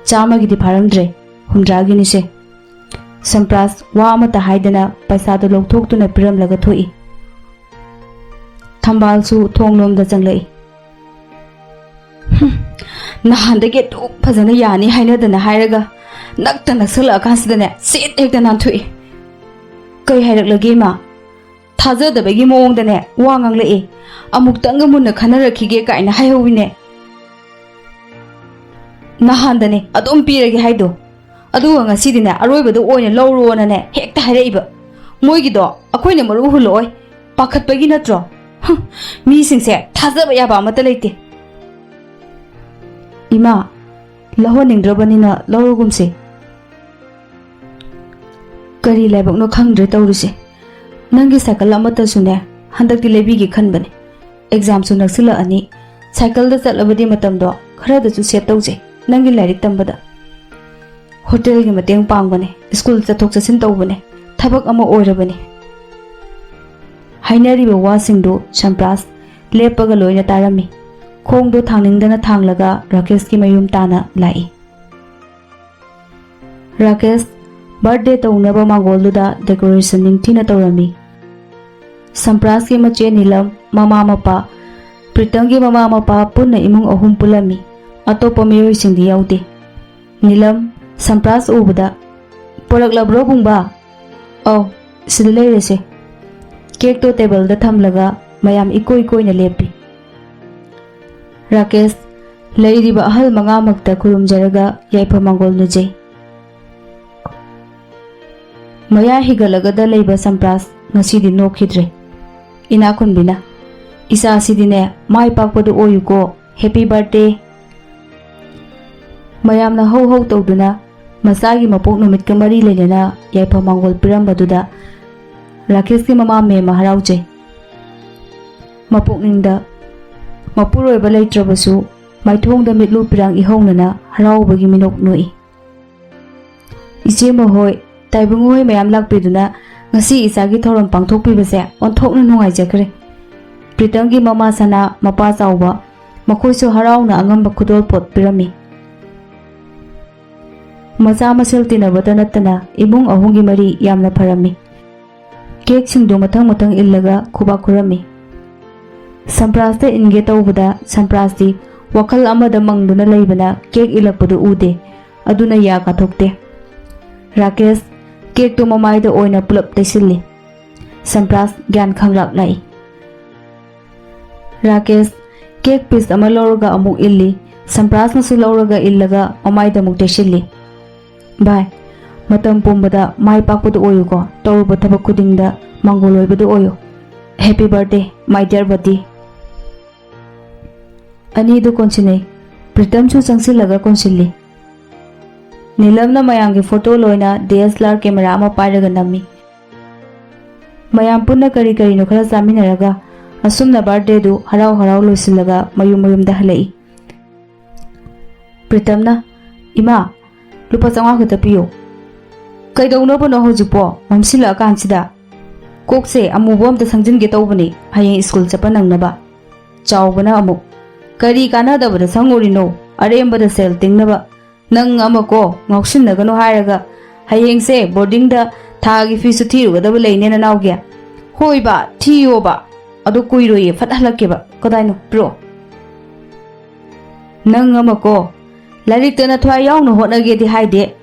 "ꯆꯥꯝꯃꯒꯤꯗꯤ ꯐꯥꯔꯝꯗ꯭ꯔꯦ, ꯍꯨꯝꯗ꯭ꯔꯥꯒꯤꯅꯤꯁꯦ꯫" ꯁꯝꯄ꯭ꯔꯥꯁ ꯋꯥ ꯑꯃꯠꯇ ꯍꯥꯏꯗꯅ ꯄꯩꯁꯥꯗꯨ ꯂꯧꯊꯣꯛꯇꯨꯅ ꯄꯤꯔꯝꯂꯒ ꯊꯣꯛꯏ꯫ ꯊꯝꯕꯥꯜꯁꯨ ꯊꯣꯡꯂꯣꯝꯗ ꯆꯪꯂꯛꯏ꯫ "ꯍꯨꯝ, ꯅꯍꯥꯟꯗꯒꯤ ꯑꯗꯨꯛ ꯐꯖꯅ ꯌꯥꯅꯤ ꯍꯥꯏꯅꯗꯅ ꯍꯥꯏꯔꯒ ꯅꯛꯇ ꯅꯛꯁꯜꯂꯛꯑꯀꯥꯟꯁꯤꯗꯅꯦ ꯁꯤꯠ ꯍꯦꯛꯇ ꯅꯥꯟꯊꯣꯛꯏ꯫ ꯀꯩ ꯍꯥꯏꯔꯛꯂꯒꯦ ꯏꯃꯥ? ꯊꯥꯖꯗꯕꯒꯤ ꯃꯑꯣꯡꯗꯅꯦ ꯋꯥ ꯉꯥꯡꯂꯛꯑꯦ꯫ ꯑꯃꯨꯛꯇꯪꯒ ꯃꯨꯟꯅ ꯈꯟꯅꯔꯛꯈꯤꯒꯦ ꯀꯥꯏꯅ ꯍꯥꯏꯍꯧꯋꯤꯅꯦ꯫ ꯅꯍꯥꯟꯗꯅꯦ ꯑꯗꯨꯝ ꯄꯤꯔꯒꯦ ꯍꯥꯏꯗꯣ, ꯑꯗꯨꯒ ꯉꯁꯤꯗꯤꯅꯦ ꯑꯔꯣꯏꯕꯗ ꯑꯣꯏꯅ ꯂꯧꯔꯣꯅꯅꯦ ꯍꯦꯛꯇ ꯍꯥꯏꯔꯛꯏꯕ꯫ ꯃꯣꯏꯒꯤꯗꯣ ꯑꯩꯈꯣꯏꯅ ꯃꯔꯨ ꯍꯨꯜꯂꯛꯑꯣꯏ, ꯄꯥꯈꯠꯄꯒꯤ ꯅꯠꯇ꯭ꯔꯣ? ꯍꯨꯝ, ꯃꯤꯁꯤꯡꯁꯦ ꯊꯥꯖꯕ ꯌꯥꯕ ꯑꯃꯠꯇ ꯂꯩꯇꯦ꯫" "ꯏꯃꯥ, ꯂꯧꯍꯟꯅꯤꯡꯗ꯭ꯔꯕꯅꯤꯅ ꯂꯧꯔꯒꯨꯝꯁꯦ꯫" "ꯀꯔꯤ ꯂꯥꯏꯕꯛꯅꯣ ꯈꯪꯗ꯭ꯔꯦ ꯇꯧꯔꯤꯁꯦ꯫ ꯅꯪꯒꯤ ꯁꯥꯏꯀꯜ ꯑꯃꯠꯇꯁꯨꯅꯦ ꯍꯟꯗꯛꯇꯤ ꯂꯩꯕꯤꯒꯦ ꯈꯟꯕꯅꯦ꯫ ꯑꯦꯛꯖꯥꯝꯁꯨ ꯅꯛꯁꯤꯜꯂꯛꯑꯅꯤ꯫ ꯁꯥꯏꯀꯜꯗ ꯆꯠꯂꯕꯗꯤ ꯃꯇꯝꯗꯣ ꯈꯔꯗꯁꯨ ꯁꯦꯞ ꯇꯧꯖꯩ, ꯅꯪꯒꯤ ꯂꯥꯏꯔꯤꯛ ꯇꯝꯕꯗ꯫ ꯍꯣꯇꯦꯜꯒꯤ ꯃꯇꯦꯡ ꯄꯥꯡꯕꯅꯦ, ꯁ꯭ꯀꯨꯜ ꯆꯠꯊꯣꯛ ꯆꯠꯁꯤꯟ ꯇꯧꯕꯅꯦ, ꯊꯕꯛ ꯑꯃ ꯑꯣꯏꯔꯕꯅꯦ꯫" ꯍꯥꯏꯅꯔꯤꯕ ꯋꯥꯁꯤꯡꯗꯨ ꯁꯝꯄ꯭ꯔꯥꯁ ꯂꯦꯞꯄꯒ ꯂꯣꯏꯅ ꯇꯥꯔꯝꯃꯤ꯫ ꯈꯣꯡꯗꯣ ꯊꯥꯡꯅꯤꯡꯗꯅ ꯊꯥꯡꯂꯒ ꯔꯥꯀꯦꯁꯀꯤ ꯃꯌꯨꯝ ꯇꯥꯅ ꯂꯥꯛꯏ꯫ ꯔꯥꯀꯦꯁ ꯕꯥꯔꯊꯗꯦ ꯇꯧꯅꯕ ꯃꯥꯡꯒꯣꯜꯗꯨꯗ ꯗꯦꯀꯣꯔꯦꯁꯟ ꯅꯤꯡꯊꯤꯅ ꯇꯧꯔꯝꯃꯤ꯫ ꯁꯝꯄ꯭ꯔꯥꯁꯀꯤ ꯃꯆꯦ ꯅꯤꯂꯝ, ꯃꯃꯥ ꯃꯄꯥ, ꯄ꯭ꯔꯤꯇꯝꯒꯤ ꯃꯃꯥ ꯃꯄꯥ ꯄꯨꯟꯅ ꯏꯃꯨꯡ ꯑꯍꯨꯝ ꯄꯨꯜꯂꯝꯃꯤ꯫ ꯑꯇꯣꯞꯄ ꯃꯤꯑꯣꯏꯁꯤꯡꯗꯤ ꯌꯥꯎꯗꯦ꯫ ꯅꯤꯂꯝ ꯁꯝꯄ꯭ꯔꯥꯁ ꯎꯕꯗ, "ꯄꯨꯔꯛꯂꯕ꯭ꯔꯣ ꯕꯨꯡꯕꯥ?" "ꯑꯧ, ꯁꯤꯗ ꯂꯩꯔꯦꯁꯦ꯫" ꯀꯦꯛꯇꯣ ꯇꯦꯕꯜꯗ ꯊꯝꯂꯒ ꯃꯌꯥꯝ ꯏꯀꯣꯏ ꯀꯣꯏꯅ ꯂꯦꯞꯄꯤ꯫ ꯔꯥꯀꯦꯁ ꯂꯩꯔꯤꯕ ꯑꯍꯜ ꯃꯉꯥꯃꯛꯇ ꯈꯨꯔꯨꯝꯖꯔꯒ ꯌꯥꯏꯐ ꯃꯪꯒꯣꯜ ꯅꯤꯖꯩ꯫ ꯃꯌꯥ ꯍꯤꯒꯠꯂꯒꯗ ꯂꯩꯕ ꯁꯝꯄ꯭ꯔꯥꯁ ꯉꯁꯤꯗꯤ ꯅꯣꯛꯈꯤꯗ꯭ꯔꯦ꯫ ꯏꯅꯥꯛꯈꯨꯟꯕꯤꯅ, "ꯏꯆꯥꯁꯤꯗꯤꯅꯦ ꯃꯥꯏ ꯄꯥꯛꯄꯗꯨ ꯑꯣꯏꯌꯨꯀꯣ, ꯍꯦꯄꯤ ꯕꯥꯔꯊꯗꯦ!" ꯃꯌꯥꯝꯅ ꯍꯧ ꯍꯧ ꯇꯧꯗꯨꯅ ꯃꯆꯥꯒꯤ ꯃꯄꯣꯛ ꯅꯨꯃꯤꯠꯀ ꯃꯔꯤ ꯂꯩꯅꯅ ꯌꯥꯏꯐ ꯃꯪꯒꯣꯜ ꯄꯤꯔꯝꯕꯗꯨꯗ ꯔꯥꯀꯦꯁꯀꯤ ꯃꯃꯥ ꯃꯦꯝꯃ ꯍꯔꯥꯎꯖꯩ꯫ ꯃꯄꯨꯛꯅꯤꯡꯗ ꯃꯄꯨꯔꯣꯏꯕ ꯂꯩꯇ꯭ꯔꯕꯁꯨ ꯃꯥꯏꯊꯣꯡꯗ ꯃꯤꯠꯂꯨ ꯄꯤꯔꯥꯡ ꯏꯍꯧꯅꯅ ꯍꯔꯥꯎꯕꯒꯤ ꯃꯤꯅꯣꯛ ꯅꯣꯛꯏ꯫ ꯏꯆꯦ ꯃꯈꯣꯏ, ꯇꯥꯏꯕꯪ ꯍꯣꯏ ꯃꯌꯥꯝ ꯂꯥꯛꯄꯤꯗꯨꯅ ꯉꯁꯤ ꯏꯆꯥꯒꯤ ꯊꯧꯔꯝ ꯄꯥꯡꯊꯣꯛꯄꯤꯕꯁꯦ ꯑꯣꯟꯊꯣꯛꯅ ꯅꯨꯡꯉꯥꯏꯖꯈ꯭ꯔꯦ꯫ ꯄ꯭ꯔꯤꯇꯝꯒꯤ ꯃꯃꯥ ꯁꯅꯥ, ꯃꯄꯥ ꯆꯥꯎꯕ, ꯃꯈꯣꯏꯁꯨ ꯍꯔꯥꯎꯅ ꯑꯉꯝꯕ ꯈꯨꯗꯣꯜꯄꯣꯠ ꯄꯤꯔꯝꯃꯤ꯫ ꯃꯆꯥ ꯃꯁꯦꯜ ꯇꯤꯟꯅꯕꯇ ꯅꯠꯇꯅ ꯏꯃꯨꯡ ꯑꯍꯨꯝꯒꯤ ꯃꯔꯤ ꯌꯥꯝꯅ ꯐꯔꯝꯃꯤ꯫ ꯀꯦꯛꯁꯤꯡꯗꯨ ꯃꯊꯪ ꯃꯊꯪ ꯏꯜꯂꯒ ꯈꯨꯕꯥꯛ ꯈꯨꯔꯝꯃꯤ꯫ ꯁꯝꯄ꯭ꯔꯥꯁꯇ ꯏꯟꯒꯦ ꯇꯧꯕꯗ ꯁꯝꯄ꯭ꯔꯥꯁꯇꯤ ꯋꯥꯈꯜ ꯑꯃꯗ ꯃꯪꯗꯨꯅ ꯂꯩꯕꯅ ꯀꯦꯛ ꯏꯜꯂꯛꯄꯗꯨ ꯎꯗꯦ꯫ ꯑꯗꯨꯅ ꯌꯥ ꯀꯥꯊꯣꯛꯇꯦ꯫ ꯔꯥꯀꯦꯁ ꯀꯦꯛꯇꯨ ꯃꯃꯥꯏꯗ ꯑꯣꯏꯅ ꯄꯨꯂꯞ ꯇꯩꯁꯤꯜꯂꯤ꯫ ꯁꯝꯄ꯭ꯔꯥꯁ ꯒ꯭ꯌꯥꯟ ꯈꯪꯂꯥꯛ ꯂꯥꯛꯏ꯫ ꯔꯥꯀꯦꯁ ꯀꯦꯛ ꯄꯤꯁ ꯑꯃ ꯂꯧꯔꯒ ꯑꯃꯨꯛ ꯏꯜꯂꯤ꯫ ꯁꯝꯄ꯭ꯔꯥꯁꯅꯁꯨ ꯂꯧꯔꯒ ꯏꯜꯂꯒ ꯃꯃꯥꯏꯗ ꯑꯃꯨꯛ ꯇꯩꯁꯤꯜꯂꯤ꯫ ꯚꯥꯏ, ꯃꯇꯝ ꯄꯨꯝꯕꯗ ꯃꯥꯏ ꯄꯥꯛꯄꯗꯨ ꯑꯣꯏꯌꯨꯀꯣ꯫ ꯇꯧꯔꯨꯕ ꯊꯕꯛ ꯈꯨꯗꯤꯡꯗ ꯃꯥꯡꯒꯣꯜ ꯑꯣꯏꯕꯗꯨ ꯑꯣꯏꯌꯨ꯫ Happy birthday, my dear buddy꯫ ꯑꯅꯤꯗꯨ ꯀꯣꯟꯁꯤꯟꯅꯩ꯫ ꯄ꯭ꯔꯤꯇꯝꯁꯨ ꯆꯪꯁꯤꯜꯂꯒ ꯀꯣꯟꯁꯤꯜꯂꯤ꯫ ꯅꯤꯂꯝꯅ ꯃꯌꯥꯝꯒꯤ ꯐꯣꯇꯣ ꯂꯣꯏꯅ D S L R camera ꯑꯃ ꯄꯥꯏꯔꯒ ꯅꯝꯃꯤ꯫ ꯃꯌꯥꯝ ꯄꯨꯟꯅ ꯀꯔꯤ ꯀꯔꯤꯅꯣ ꯈꯔ ꯆꯥꯃꯤꯟꯅꯔꯒ ꯑꯁꯨꯝꯅ birthdayꯗꯨ ꯍꯔꯥꯎ ꯍꯔꯥꯎ ꯂꯣꯏꯁꯤꯜꯂꯒ ꯃꯌꯨꯝ ꯃꯌꯨꯝꯗ ꯍꯜꯂꯛꯏ꯫ ꯄ꯭ꯔꯤꯇꯝꯅ, "ꯏꯃꯥ, ꯂꯨꯄꯥ ꯆꯥꯝꯃꯉꯥ ꯈꯛꯇ ꯄꯤꯌꯨ꯫" "ꯀꯩꯗꯧꯅꯕꯅꯣ ꯍꯧꯖꯤꯛꯄꯣ, ꯃꯝꯁꯤꯜꯂꯛꯑꯀꯥꯟꯁꯤꯗ?" "ꯀꯣꯛꯁꯦ ꯑꯃꯨꯕ ꯑꯝꯇ ꯁꯪꯖꯤꯟꯒꯦ ꯇꯧꯕꯅꯤ, ꯍꯌꯦꯡ ꯁ꯭ꯀꯨꯜ ꯆꯠꯄ ꯅꯪꯅꯕ꯫" ꯆꯥꯎꯕꯅ ꯑꯃꯨꯛ, "ꯀꯔꯤ ꯀꯥꯟꯅꯗꯕꯗ ꯁꯪꯉꯨꯔꯤꯅꯣ? ꯑꯔꯦꯝꯕꯗ ꯁꯦꯜ ꯇꯤꯡꯅꯕ꯫ ꯅꯪ ꯑꯃ ꯀꯣ, ꯉꯥꯎꯁꯤꯟꯅꯒꯅꯨ ꯍꯥꯏꯔꯒ ꯍꯌꯦꯡꯁꯦ ꯕꯣꯔꯗꯤꯡꯗ ꯊꯥꯒꯤ ꯐꯤꯁꯨ ꯊꯤꯔꯨꯒꯗꯕ ꯂꯩꯅꯦ ꯅꯅꯥꯎꯒꯤ꯫" "ꯍꯣꯏꯕ, ꯊꯤꯌꯣꯕ꯫ ꯑꯗꯣ ꯀꯨꯏꯔꯣꯏꯌꯦ, ꯐꯠ ꯍꯜꯂꯛꯀꯦꯕ꯫" "ꯀꯗꯥꯏꯅꯣ? ꯄꯤꯔꯛꯑꯣ꯫" "ꯅꯪ ꯑꯃ ꯀꯣ, ꯂꯥꯏꯔꯤꯛꯇ ꯅꯊ꯭ꯋꯥꯏ ꯌꯥꯎꯅ ꯍꯣꯠꯅꯒꯦꯗꯤ ꯍꯥꯏꯗꯦ,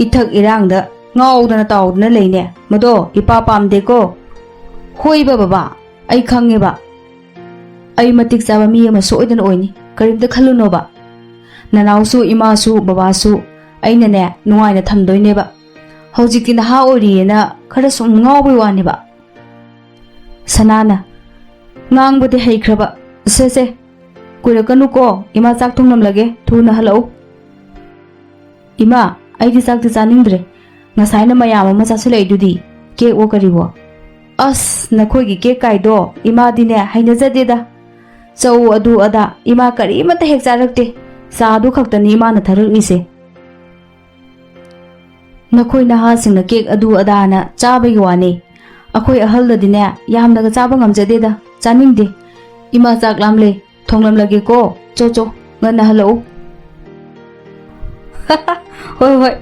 ꯏꯊꯛ ꯏꯔꯥꯡꯗ ꯉꯥꯎꯗꯅ ꯇꯥꯎꯗꯅ ꯂꯩꯅꯦ꯫ ꯃꯗꯣ ꯏꯄꯥ ꯄꯥꯝꯗꯦꯀꯣ꯫" "ꯍꯣꯏꯕ ꯕꯕꯥ, ꯑꯩ ꯈꯪꯉꯦꯕ꯫ ꯑꯩ ꯃꯇꯤꯛ ꯆꯥꯕ ꯃꯤ ꯑꯃ ꯁꯣꯏꯗꯅ ꯑꯣꯏꯅꯤ, ꯀꯔꯤꯝꯇ ꯈꯜꯂꯨꯅꯣꯕ꯫ ꯅꯅꯥꯎꯁꯨ, ꯏꯃꯥꯁꯨ, ꯕꯕꯥꯁꯨ ꯑꯩꯅꯅꯦ ꯅꯨꯡꯉꯥꯏꯅ ꯊꯝꯗꯣꯏꯅꯦꯕ꯫ ꯍꯧꯖꯤꯛꯇꯤ ꯅꯍꯥ ꯑꯣꯏꯔꯤꯌꯦꯅ ꯈꯔ ꯁꯨꯝ ꯉꯥꯎꯕꯩ ꯋꯥꯅꯦꯕ꯫" ꯁꯅꯥꯅ, "ꯉꯥꯡꯕꯗꯤ ꯍꯩꯈ꯭ꯔꯕ꯫ ꯁꯦ ꯁꯦ, ꯀꯨꯏꯔꯛꯀꯅꯨꯀꯣ, ꯏꯃꯥ ꯆꯥꯛ ꯊꯣꯡꯂꯝꯂꯒꯦ, ꯊꯨꯅ ꯍꯜꯂꯛꯎ꯫" "ꯏꯃꯥ, ꯑꯩꯗꯤ ꯆꯥꯛꯇꯤ ꯆꯥꯅꯤꯡꯗ꯭ꯔꯦ꯫ ꯉꯁꯥꯏꯅ ꯃꯌꯥꯝ ꯑꯃ ꯆꯥꯁꯤꯜꯂꯛꯏꯗꯨꯗꯤ, ꯀꯦꯛꯋꯣ ꯀꯔꯤꯋꯣ꯫" "ꯑꯁ, ꯅꯈꯣꯏꯒꯤ ꯀꯦꯛ ꯀꯥꯏꯗꯣ ꯏꯃꯥꯗꯤꯅꯦ ꯍꯩꯅꯖꯗꯦꯗ꯫ ꯆꯧ ꯑꯗꯨ ꯑꯗꯥ ꯏꯃꯥ ꯀꯔꯤꯃꯠꯇ ꯍꯦꯛ ꯆꯥꯔꯛꯇꯦ꯫ ꯆꯥꯗꯨ ꯈꯛꯇꯅꯤ ꯏꯃꯥꯅ ꯊꯛꯂꯛꯂꯤꯁꯦ꯫" ꯅꯈꯣꯏ ꯅꯍꯥꯁꯤꯡꯅ ꯀꯦꯛ ꯑꯗꯨ ꯑꯗꯥꯅ ꯆꯥꯕꯒꯤ ꯋꯥꯅꯤ꯫ ꯑꯩꯈꯣꯏ ꯑꯍꯜꯗꯗꯤꯅꯦ, ꯌꯥꯝꯅꯒ ꯆꯥꯕ ꯉꯝꯖꯗꯦꯗ, ꯆꯥꯅꯤꯡꯗꯦ꯫ ꯏꯃꯥ ꯆꯥꯛ ꯂꯥꯝꯂꯦ, ꯊꯣꯡꯂꯝꯂꯒꯦꯀꯣ꯫ ꯆꯣ ꯆꯣ, ꯉꯟꯅ ꯍꯜꯂꯛꯎ꯫ ꯍꯣꯏ ꯍꯣꯏ,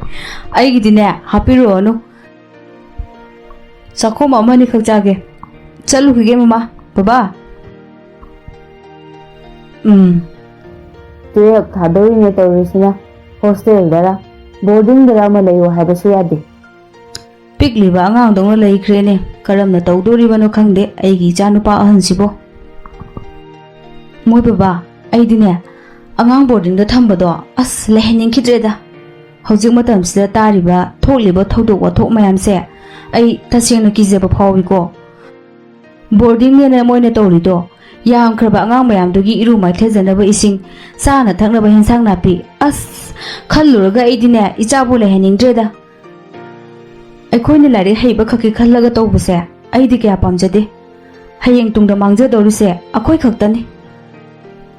ꯑꯩꯒꯤꯗꯤꯅꯦ ꯍꯥꯞꯄꯤꯔꯨꯔꯅꯨ꯫ ꯆꯥꯛꯈꯣꯝ ꯑꯃ ꯑꯅꯤꯈꯛ ꯆꯥꯒꯦ꯫ ꯆꯠꯂꯨꯈꯤꯒꯦ ꯃꯃꯥ꯫ ꯕꯕꯥ꯫ ꯎꯝ꯫ ꯇꯨꯌꯦꯜꯐ ꯊꯥꯗꯣꯔꯤꯅꯦ ꯇꯧꯔꯤꯁꯤꯅ꯫ ꯍꯣꯁꯇꯦꯜꯗꯔ ꯕꯣꯔꯗꯤꯡꯗꯔ ꯑꯃ ꯂꯩꯌꯣ ꯍꯥꯏꯕꯁꯨ ꯌꯥꯗꯦ꯫ ꯄꯤꯛꯂꯤꯕ ꯑꯉꯥꯡꯗꯧꯅ ꯂꯩꯈ꯭ꯔꯦꯅꯦ꯫ ꯀꯔꯝꯅ ꯇꯧꯗꯣꯔꯤꯕꯅꯣ ꯈꯪꯗꯦ ꯑꯩꯒꯤ ꯏꯆꯥꯅꯨꯄꯥ ꯑꯍꯟꯁꯤꯕꯣ꯫ ꯃꯣꯏ ꯕꯕꯥ, ꯑꯩꯗꯤꯅꯦ ꯑꯉꯥꯡ ꯕꯣꯔꯗꯤꯡꯗ ꯊꯝꯕꯗꯣ ꯑꯁ ꯂꯩꯍꯟꯅꯤꯡꯈꯤꯗ꯭ꯔꯦꯗ꯫ ꯍꯧꯖꯤꯛ ꯃꯇꯝꯁꯤꯗ ꯇꯥꯔꯤꯕ ꯊꯣꯛꯂꯤꯕ ꯊꯧꯗꯣꯛ ꯋꯥꯊꯣꯛ ꯃꯌꯥꯝꯁꯦ ꯑꯩ ꯇꯁꯦꯡꯅ ꯀꯤꯖꯕ ꯐꯥꯎꯏꯀꯣ꯫ ꯕꯣꯔꯗꯤꯡꯅꯦꯅ ꯃꯣꯏꯅ ꯇꯧꯔꯤꯗꯣ, ꯌꯥꯝꯈ꯭ꯔꯕ ꯑꯉꯥꯡ ꯃꯌꯥꯝꯗꯨꯒꯤ ꯏꯔꯨ ꯃꯥꯏꯊꯖꯅꯕ ꯏꯁꯤꯡ, ꯆꯥꯅ ꯊꯛꯅꯕ ꯍꯦꯟꯁꯥꯡ ꯅꯥꯄꯤ, ꯑꯁ, ꯈꯜꯂꯨꯔꯒ ꯑꯩꯗꯤꯅꯦ ꯏꯆꯥꯕꯨ ꯂꯩꯍꯟꯅꯤꯡꯗ꯭ꯔꯦꯗ꯫ ꯑꯩꯈꯣꯏꯅ ꯂꯥꯏꯔꯤꯛ ꯍꯩꯕ ꯈꯛꯀꯤ ꯈꯜꯂꯒ ꯇꯧꯕꯁꯦ ꯑꯩꯗꯤ ꯀꯌꯥ ꯄꯥꯝꯖꯗꯦ꯫ ꯍꯌꯦꯡ ꯇꯨꯡꯗ ꯃꯥꯡꯖꯗꯧꯔꯤꯁꯦ ꯑꯩꯈꯣꯏ ꯈꯛꯇꯅꯤ꯫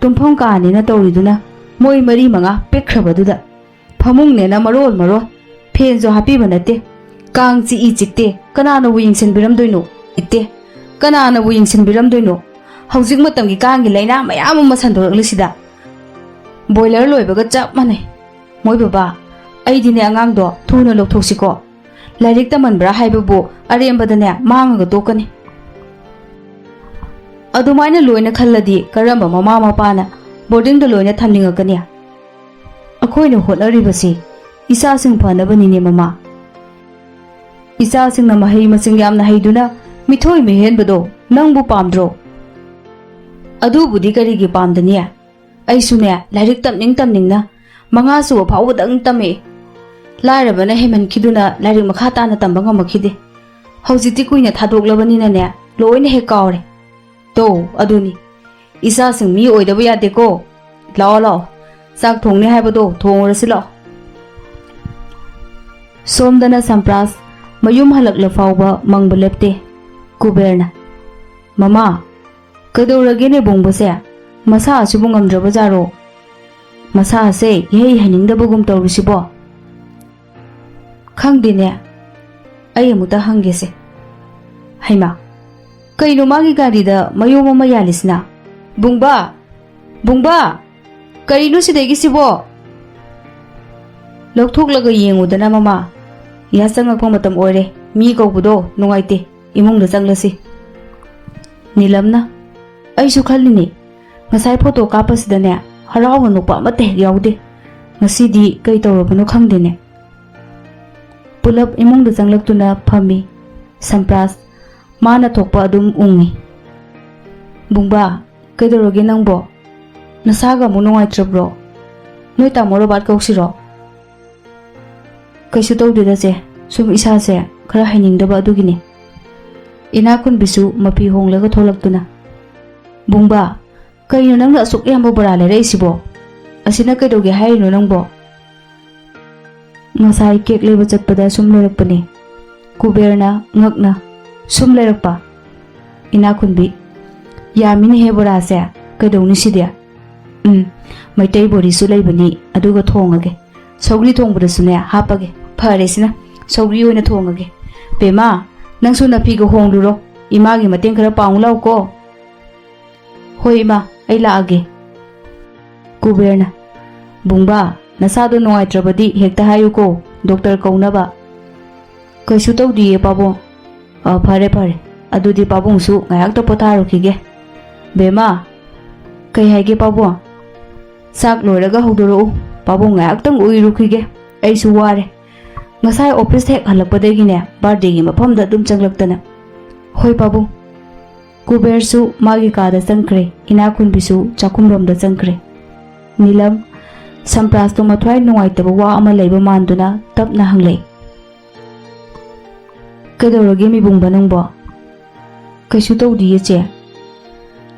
ꯇꯨꯝꯐꯝ ꯀꯥꯅꯦꯅ ꯇꯧꯔꯤꯗꯨꯅ ꯃꯣꯏ ꯃꯔꯤ ꯃꯉꯥ ꯄꯤꯛꯈ꯭ꯔꯕꯗꯨꯗ꯫ ꯐꯃꯨꯡꯅꯦꯅ ꯃꯔꯣꯜ ꯃꯔꯣꯜ, ꯐꯦꯟꯁꯨ ꯍꯥꯞꯄꯤꯕ ꯅꯠꯇꯦ꯫ ꯀꯥꯡ ꯆꯤꯛꯏ ꯆꯤꯛꯇꯦ, ꯀꯅꯥꯅꯕꯨ ꯌꯦꯡꯁꯤꯟꯕꯤꯔꯝꯗꯣꯏꯅꯣ? ꯏꯠꯇꯦ, ꯀꯅꯥꯅꯕꯨ ꯌꯦꯡꯁꯤꯟꯕꯤꯔꯝꯗꯣꯏꯅꯣ? ꯍꯧꯖꯤꯛ ꯃꯇꯝꯒꯤ ꯀꯥꯡꯒꯤ ꯂꯥꯏꯅꯥ ꯃꯌꯥꯝ ꯑꯃ ꯁꯟꯗꯣꯔꯛꯂꯤꯁꯤꯗ꯫ ꯕꯣꯏꯂꯔ ꯂꯣꯏꯕꯒ ꯆꯞ ꯃꯥꯟꯅꯩ꯫ ꯃꯣꯏ ꯕꯕꯥ, ꯑꯩꯗꯤꯅꯦ ꯑꯉꯥꯡꯗꯣ ꯊꯨꯅ ꯂꯧꯊꯣꯛꯁꯤꯀꯣ꯫ ꯂꯥꯏꯔꯤꯛ ꯇꯝꯍꯟꯕ꯭ꯔꯥ ꯍꯥꯏꯕꯕꯨ ꯑꯔꯦꯝꯕꯗꯅꯦ ꯃꯥꯡꯉꯒ ꯇꯣꯛꯀꯅꯤ꯫ ꯑꯗꯨꯃꯥꯏꯅ ꯂꯣꯏꯅ ꯈꯜꯂꯗꯤ ꯀꯔꯝꯕ ꯃꯃꯥ ꯃꯄꯥꯅ ꯕꯣꯔꯗꯤꯡꯗ ꯂꯣꯏꯅ ꯊꯝꯅꯤꯡꯉꯛꯀꯅꯤ? ꯑꯩꯈꯣꯏꯅ ꯍꯣꯠꯅꯔꯤꯕꯁꯤ ꯏꯆꯥꯁꯤꯡ ꯐꯅꯕꯅꯤꯅꯦ ꯃꯃꯥ꯫ ꯏꯆꯥꯁꯤꯡꯅ ꯃꯍꯩ ꯃꯁꯤꯡ ꯌꯥꯝꯅ ꯍꯩꯗꯨꯅ ꯃꯤꯊꯣꯏ ꯃꯤꯍꯦꯟꯕꯗꯣ ꯅꯪꯕꯨ ꯄꯥꯝꯗ꯭ꯔꯣ? ꯑꯗꯨꯕꯨꯗꯤ ꯀꯔꯤꯒꯤ ꯄꯥꯝꯗꯅꯤ? ꯑꯩꯁꯨꯅꯦ ꯂꯥꯏꯔꯤꯛ ꯇꯝꯅꯤꯡ ꯇꯝꯅꯤꯡꯅ ꯃꯉꯥ ꯁꯨꯕ ꯐꯥꯎꯕꯗꯪ ꯇꯝꯃꯛꯏ꯫ ꯂꯥꯏꯔꯕꯅ ꯍꯦꯟꯃꯟꯈꯤꯗꯨꯅ ꯂꯥꯏꯔꯤꯛ ꯃꯈꯥ ꯇꯥꯅ ꯇꯝꯕ ꯉꯝꯃꯛꯈꯤꯗꯦ꯫ ꯍꯧꯖꯤꯛꯇꯤ ꯀꯨꯏꯅ ꯊꯥꯗꯣꯛꯂꯕꯅꯤꯅꯅꯦ ꯂꯣꯏꯅ ꯍꯦꯛ ꯀꯥꯎꯔꯦ꯫ ꯇꯣ ꯑꯗꯨꯅꯤ, ꯏꯆꯥꯁꯤꯡ ꯃꯤ ꯑꯣꯏꯗꯕ ꯌꯥꯗꯦꯀꯣ꯫ ꯂꯥꯛꯑꯣ ꯂꯥꯛꯑꯣ, ꯆꯥꯛ ꯊꯣꯡꯅꯤ ꯍꯥꯏꯕꯗꯣ ꯊꯣꯡꯉꯨꯔꯁꯤ ꯂꯥꯛꯑꯣ꯫ ꯁꯣꯝꯗꯅ ꯁꯝꯄ꯭ꯔꯥꯁ ꯃꯌꯨꯝ ꯍꯜꯂꯛꯂ ꯐꯥꯎꯕ ꯃꯪꯕ ꯂꯦꯞꯇꯦ꯫ ꯀꯨꯕꯦꯔꯅ, "ꯃꯃꯥ, ꯀꯩꯗꯧꯔꯒꯦꯅꯦ ꯕꯣꯡꯕꯁꯦ? ꯃꯁꯥ ꯑꯁꯤꯕꯨ ꯉꯝꯗ꯭ꯔꯕꯖꯥꯔꯣ? ꯃꯁꯥ ꯑꯁꯦ ꯏꯍꯩ ꯍꯩꯅꯤꯡꯗꯕꯒꯨꯝ ꯇꯧꯔꯤꯁꯤꯕꯣ?" "ꯈꯪꯗꯦꯅꯦ, ꯑꯩ ꯑꯃꯨꯛꯇ ꯍꯪꯒꯦꯁꯦ꯫ ꯍꯩꯃꯥ, ꯀꯩꯅꯣ ꯃꯥꯒꯤ ꯒꯥꯔꯤꯗ ꯃꯌꯣꯝ ꯑꯃ ꯌꯥꯜꯂꯤꯁꯤꯅ? ꯕꯨꯡꯕꯥ! ꯕꯨꯡꯕꯥ! ꯀꯔꯤꯅꯣ ꯁꯤꯗꯒꯤꯁꯤꯕꯣ?" ꯂꯧꯊꯣꯛꯂꯒ ꯌꯦꯡꯉꯨꯗꯅ, ꯃꯃꯥ꯫ ꯌꯥ ꯆꯪꯉꯛꯄ ꯃꯇꯝ ꯑꯣꯏꯔꯦ꯫ ꯃꯤ ꯀꯧꯕꯗꯣ ꯅꯨꯡꯉꯥꯏꯇꯦ꯫ ꯏꯃꯨꯡꯗ ꯆꯪꯂꯁꯤ꯫ ꯅꯤꯂꯝꯅ, "ꯑꯩꯁꯨ ꯈꯜꯂꯤꯅꯦ꯫ ꯉꯁꯥꯏ ꯐꯣꯇꯣ ꯀꯥꯞꯄꯁꯤꯗꯅꯦ, ꯍꯔꯥꯎꯅ ꯅꯣꯛꯄ ꯑꯃꯠꯇ ꯍꯦꯛ ꯌꯥꯎꯗꯦ꯫ ꯉꯁꯤꯗꯤ ꯀꯩ ꯇꯧꯔꯕꯅꯣ ꯈꯪꯗꯦꯅꯦ꯫" ꯄꯨꯂꯞ ꯏꯃꯨꯡꯗ ꯆꯪꯂꯛꯇꯨꯅ ꯐꯝꯃꯤ꯫ ꯁꯝꯄ꯭ꯔꯥꯁ ꯃꯥꯅ ꯊꯣꯛꯄ ꯑꯗꯨꯝ ꯎꯪꯉꯤ꯫ "ꯕꯨꯡꯕꯥ, ꯀꯩꯗꯧꯔꯒꯦ ꯅꯪꯕꯣ? ꯅꯁꯥꯒ ꯑꯃꯨꯛ ꯅꯨꯡꯉꯥꯏꯇ꯭ꯔꯕ꯭ꯔꯣ? ꯅꯣꯏ ꯇꯥꯃꯣ ꯔꯣꯕꯥꯔꯠ ꯀꯧꯁꯤꯔꯣ?" "ꯀꯩꯁꯨ ꯇꯧꯗꯦꯗ ꯆꯦ, ꯁꯨꯝ ꯏꯁꯥꯁꯦ ꯈꯔ ꯍꯩꯅꯤꯡꯗꯕ ꯑꯗꯨꯒꯤꯅꯤ꯫" ꯏꯅꯥꯛꯈꯨꯟꯕꯤꯁꯨ ꯃꯐꯤ ꯍꯣꯡꯂꯒ ꯊꯣꯛꯂꯛꯇꯨꯅ, "ꯕꯨꯡꯕꯥ, ꯀꯩꯅꯣ ꯅꯪꯅ ꯑꯁꯨꯛ ꯌꯥꯝꯕ ꯕꯣꯔꯥ ꯂꯩꯔꯛꯏꯁꯤꯕꯣ? ꯑꯁꯤꯅ ꯀꯩꯗꯧꯒꯦ ꯍꯥꯏꯔꯤꯅꯣ ꯅꯪꯕꯣ?" "ꯉꯁꯥꯏ ꯀꯦꯛ ꯂꯩꯕ ꯆꯠꯄꯗ ꯁꯨꯝ ꯂꯩꯔꯛꯄꯅꯦ꯫" ꯀꯨꯕꯦꯔꯅ ꯉꯛꯅ, "ꯁꯨꯝ ꯂꯩꯔꯛꯄ?" ꯏꯅꯥꯛꯈꯨꯟꯕꯤ, "ꯌꯥꯝꯃꯤꯅꯦꯍꯦ ꯕꯣꯔꯥꯁꯦ꯫ ꯀꯩꯗꯧꯅꯤ ꯁꯤꯗꯤ? ꯎꯝ, ꯃꯩꯇꯩ ꯕꯣꯔꯤꯁꯨ ꯂꯩꯕꯅꯤ, ꯑꯗꯨꯒ ꯊꯣꯡꯉꯒꯦ꯫ ꯁꯧꯒ꯭ꯔꯤ ꯊꯣꯡꯕꯗꯁꯨꯅꯦ ꯍꯥꯞꯄꯒꯦ꯫ ꯐꯔꯦ ꯁꯤꯅ, ꯁꯧꯒ꯭ꯔꯤ ꯑꯣꯏꯅ ꯊꯣꯡꯉꯒꯦ꯫ ꯕꯦꯝꯃ, ꯅꯪꯁꯨ ꯅꯐꯤꯒ ꯍꯣꯡꯂꯨꯔꯣ꯫ ꯏꯃꯥꯒꯤ ꯃꯇꯦꯡ ꯈꯔ ꯄꯥꯡꯉꯨ ꯂꯥꯎꯀꯣ꯫" "ꯍꯣꯏ ꯏꯃꯥ, ꯑꯩ ꯂꯥꯛꯑꯒꯦ꯫" ꯀꯨꯕꯦꯔꯅ, "ꯕꯨꯡꯕꯥ, ꯅꯁꯥꯗꯣ ꯅꯨꯡꯉꯥꯏꯇ꯭ꯔꯕꯗꯤ ꯍꯦꯛꯇ ꯍꯥꯏꯌꯨꯀꯣ, ꯗꯣꯛꯇꯔ ꯀꯧꯅꯕ꯫" "ꯀꯩꯁꯨ ꯇꯧꯗꯤꯌꯦ ꯄꯥꯕꯨꯡ꯫" "ꯑ, ꯐꯔꯦ ꯐꯔꯦ, ꯑꯗꯨꯗꯤ ꯄꯥꯕꯨꯡꯁꯨ ꯉꯥꯏꯍꯥꯛꯇ ꯄꯣꯊꯥꯔꯨꯈꯤꯒꯦ꯫" "ꯕꯦꯝꯃ꯫" "ꯀꯩ ꯍꯥꯏꯒꯦ ꯄꯥꯕꯨꯡ?" "ꯆꯥꯛ ꯂꯣꯏꯔꯒ ꯍꯧꯗꯣꯔꯛꯎ, ꯄꯥꯕꯨꯡ ꯉꯥꯏꯍꯥꯛꯇꯪ ꯎꯏꯔꯨꯈꯤꯒꯦ꯫ ꯑꯩꯁꯨ ꯋꯥꯔꯦ꯫ ꯉꯁꯥꯏ ꯑꯣꯐꯤꯁ ꯍꯦꯛ ꯍꯜꯂꯛꯄꯗꯒꯤꯅꯦ, ꯕꯥꯔꯗꯦꯒꯤ ꯃꯐꯝꯗ ꯑꯗꯨꯝ ꯆꯪꯂꯛꯇꯅ꯫" "ꯍꯣꯏ ꯄꯥꯕꯨꯡ꯫" ꯀꯨꯕꯦꯔꯁꯨ ꯃꯥꯒꯤ ꯀꯥꯗ ꯆꯪꯈ꯭ꯔꯦ꯫ ꯏꯅꯥꯛꯈꯨꯟꯕꯤꯁꯨ ꯆꯥꯛꯈꯨꯝꯔꯣꯝꯗ ꯆꯪꯈ꯭ꯔꯦ꯫ ꯅꯤꯂꯝ, ꯁꯝꯄ꯭ꯔꯥꯁꯇꯣ ꯃꯊ꯭ꯋꯥꯏ ꯅꯨꯡꯉꯥꯏꯇꯕ ꯋꯥ ꯑꯃ ꯂꯩꯕ ꯃꯥꯟꯗꯨꯅ ꯇꯞꯅ ꯍꯪꯂꯛꯏ, "ꯀꯩꯗꯧꯔꯒꯦ ꯃꯤꯕꯨꯡꯕ ꯅꯪꯕꯣ?" "ꯀꯩꯁꯨ ꯇꯧꯗꯤꯌꯦ ꯆꯦ꯫"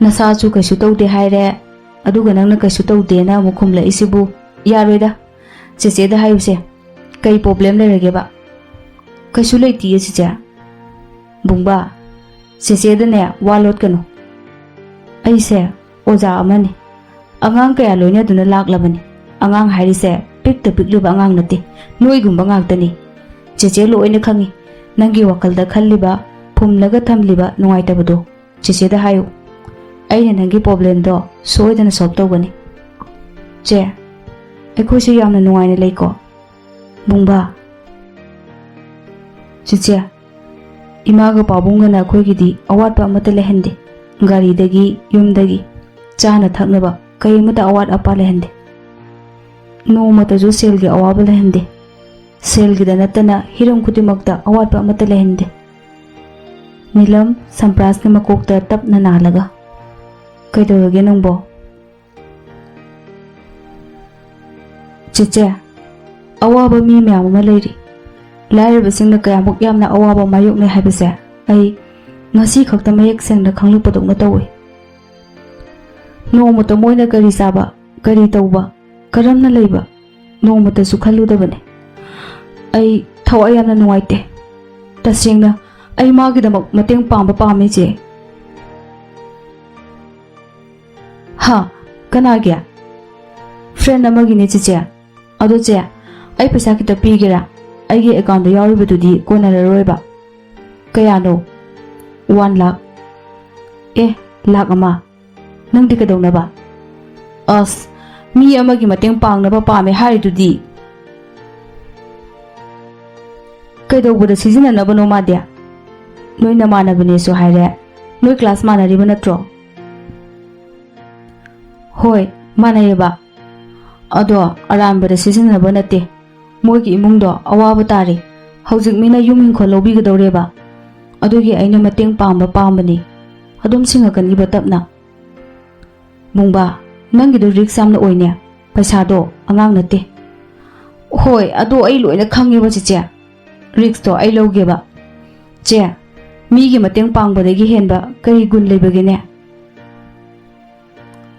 "ꯅꯁꯥꯁꯨ ꯀꯩꯁꯨ ꯇꯧꯗꯦ ꯍꯥꯏꯔꯦ, ꯑꯗꯨꯒ ꯅꯪꯅ ꯀꯩꯁꯨ ꯇꯧꯗꯦꯅ ꯑꯃꯨꯛ ꯈꯨꯝꯂꯛꯏꯁꯤꯕꯨ? ꯌꯥꯔꯣꯏꯗ꯫ ꯆꯦꯆꯦꯗ ꯍꯥꯏꯌꯨꯁꯦ, ꯀꯩ ꯄ꯭ꯔꯣꯕ꯭ꯂꯦꯝ ꯂꯩꯔꯒꯦꯕ?" "ꯀꯩꯁꯨ ꯂꯩꯇꯤꯌꯦ ꯆꯦꯆꯦ꯫" "ꯕꯨꯡꯕꯥ, ꯆꯦꯆꯦꯗꯅꯦ ꯋꯥ ꯂꯣꯠꯀꯅꯨ꯫ ꯑꯩꯁꯦ ꯑꯣꯖꯥ ꯑꯃꯅꯤ꯫ ꯑꯉꯥꯡ ꯀꯌꯥ ꯂꯣꯏꯅꯗꯨꯅ ꯂꯥꯛꯂꯕꯅꯤ꯫ ꯑꯉꯥꯡ ꯍꯥꯏꯔꯤꯁꯦ ꯄꯤꯛꯇ ꯄꯤꯛꯂꯤꯕ ꯑꯉꯥꯡ ꯅꯠꯇꯦ, ꯅꯣꯏꯒꯨꯝꯕ ꯉꯥꯛꯇꯅꯤ꯫ ꯆꯦꯆꯦ ꯂꯣꯏꯅ ꯈꯪꯉꯤ꯫ ꯅꯪꯒꯤ ꯋꯥꯈꯜꯗ ꯈꯜꯂꯤꯕ, ꯐꯨꯝꯂꯒ ꯊꯝꯂꯤꯕ ꯅꯨꯡꯉꯥꯏꯇꯕꯗꯣ ꯆꯦꯆꯦꯗ ꯍꯥꯏꯌꯨ꯫ ꯑꯩꯅ ꯅꯪꯒꯤ problemꯗꯣ ꯁꯣꯏꯗꯅ solve ꯇꯧꯒꯅꯤ꯫ ꯆꯦ, ꯑꯩꯈꯣꯏꯁꯨ ꯌꯥꯝꯅ ꯅꯨꯡꯉꯥꯏꯅ ꯂꯩꯀꯣ꯫ ꯕꯨꯡꯕꯥ꯫ ꯆꯦꯆꯦ, ꯏꯃꯥꯒ ꯄꯥꯕꯨꯡꯒꯅ ꯑꯩꯈꯣꯏꯒꯤꯗꯤ ꯑꯋꯥꯠꯄ ꯑꯃꯠꯇ ꯂꯩꯍꯟꯗꯦ꯫ ꯒꯥꯔꯤꯗꯒꯤ, ꯌꯨꯝꯗꯒꯤ, ꯆꯥꯅ ꯊꯛꯅꯕ ꯀꯔꯤꯃꯠꯇ ꯑꯋꯥꯠ ꯑꯄꯥ ꯂꯩꯍꯟꯗꯦ꯫ ꯅꯣꯡꯃꯇꯁꯨ ꯁꯦꯜꯒꯤ ꯑꯋꯥꯕ ꯂꯩꯍꯟꯗꯦ꯫ ꯁꯦꯜꯒꯤꯗ ꯅꯠꯇꯅ ꯍꯤꯔꯝ ꯈꯨꯗꯤꯡꯃꯛꯇ ꯑꯋꯥꯠꯄ ꯑꯃꯠꯇ ꯂꯩꯍꯟꯗꯦ꯫ ꯅꯤꯂꯝ ꯁꯝꯄ꯭ꯔꯥꯁꯀꯤ ꯃꯀꯣꯛꯇ ꯇꯞꯅ ꯅꯥꯜꯂꯒ, "ꯀꯩꯗꯧꯔꯒꯦ ꯅꯪꯕꯣ?" "ꯆꯦꯆꯦ, ꯑꯋꯥꯕ ꯃꯤ ꯃꯌꯥꯝ ꯑꯃ ꯂꯩꯔꯤ꯫ ꯂꯥꯏꯔꯕꯁꯤꯡꯅ ꯀꯌꯥꯃꯨꯛ ꯌꯥꯝꯅ ꯑꯋꯥꯕ ꯃꯥꯌꯣꯛꯅꯩ ꯍꯥꯏꯕꯁꯦ ꯑꯩ ꯉꯁꯤ ꯈꯛꯇ ꯃꯌꯦꯛ ꯁꯦꯡꯅ ꯈꯪꯂꯛꯄꯗꯧꯅ ꯇꯧꯏ꯫ ꯅꯣꯡꯃꯇ ꯃꯣꯏꯅ ꯀꯔꯤ ꯆꯥꯕ, ꯀꯔꯤ ꯇꯧꯕ, ꯀꯔꯝꯅ ꯂꯩꯕ, ꯅꯣꯡꯃꯇꯁꯨ ꯈꯜꯂꯨꯗꯕꯅꯤ꯫ ꯑꯩ ꯊꯋꯥꯏ ꯌꯥꯝꯅ ꯅꯨꯡꯉꯥꯏꯇꯦ꯫ ꯇꯁꯦꯡꯅ ꯑꯩ ꯃꯥꯒꯤꯗꯃꯛ ꯃꯇꯦꯡ ꯄꯥꯡꯕ ꯄꯥꯝꯃꯤ, ꯆꯦ꯫" "ꯍꯥ? ꯀꯅꯥꯒꯤ?" "Friend ꯑꯃꯒꯤꯅꯦ, ꯆꯦꯆꯦ꯫ ꯑꯗꯣ ꯆꯦ, ꯑꯩ ꯄꯩꯁꯥ ꯈꯤꯇ ꯄꯤꯒꯦꯔꯥ? ꯑꯩꯒꯤ accountꯇ ꯌꯥꯎꯔꯤꯕꯗꯨꯗꯤ ꯀꯣꯟꯅꯔꯔꯣꯏꯕ꯫" "ꯀꯌꯥꯅꯣ?" "One lakh꯫" "ꯑꯦ, ꯂꯥꯛ ꯑꯃ? ꯅꯪꯗꯤ ꯀꯩꯗꯧꯅꯕ?" "ꯑꯁ, ꯃꯤ ꯑꯃꯒꯤ ꯃꯇꯦꯡ ꯄꯥꯡꯅꯕ ꯄꯥꯝꯃꯦ ꯍꯥꯏꯔꯤꯗꯨꯗꯤ꯫" "ꯀꯩꯗꯧꯕꯗ ꯁꯤꯖꯤꯟꯅꯅꯕꯅꯣ ꯃꯥꯗꯤ? ꯅꯣꯏ ꯅꯃꯥꯟꯅꯕꯅꯦꯁꯨ ꯍꯥꯏꯔꯦ꯫ ꯅꯣꯏ class ꯃꯥꯟꯅꯔꯤꯕ ꯅꯠꯇ꯭ꯔꯣ?" "ꯍꯣꯏ, ꯃꯥꯟꯅꯩꯌꯦꯕ꯫ ꯑꯗꯣ ꯑꯔꯥꯟꯕꯗ ꯁꯤꯖꯤꯟꯅꯕ ꯅꯠꯇꯦ꯫ ꯃꯣꯏꯒꯤ ꯏꯃꯨꯡꯗꯣ ꯑꯋꯥꯕ ꯇꯥꯔꯦ꯫ ꯍꯧꯖꯤꯛ ꯃꯤꯅ ꯌꯨꯝ ꯏꯪꯈꯣꯜ ꯂꯧꯕꯤꯒꯗꯧꯔꯦꯕ꯫ ꯑꯗꯨꯒꯤ ꯑꯩꯅ ꯃꯇꯦꯡ ꯄꯥꯡꯕ ꯄꯥꯝꯕꯅꯤ꯫ ꯑꯗꯨꯝ ꯁꯤꯡꯉꯛꯀꯅꯤꯕ ꯇꯞꯅ꯫" "ꯕꯨꯡꯕꯥ, ꯅꯪꯒꯤꯗꯣ risk ꯌꯥꯝꯅ ꯑꯣꯏꯅꯦ꯫ ꯄꯩꯁꯥꯗꯣ ꯑꯉꯥꯡ ꯅꯠꯇꯦ꯫" "ꯍꯣꯏ, ꯑꯗꯣ ꯑꯩ ꯂꯣꯏꯅ ꯈꯪꯉꯦꯕ, ꯆꯦꯆꯦ꯫ Riskꯇꯣ ꯑꯩ ꯂꯧꯒꯦꯕ꯫ ꯆꯦ, ꯃꯤꯒꯤ ꯃꯇꯦꯡ ꯄꯥꯡꯕꯗꯒꯤ ꯍꯦꯟꯕ ꯀꯔꯤ ꯒꯨꯟ ꯂꯩꯕꯒꯦꯅꯦ?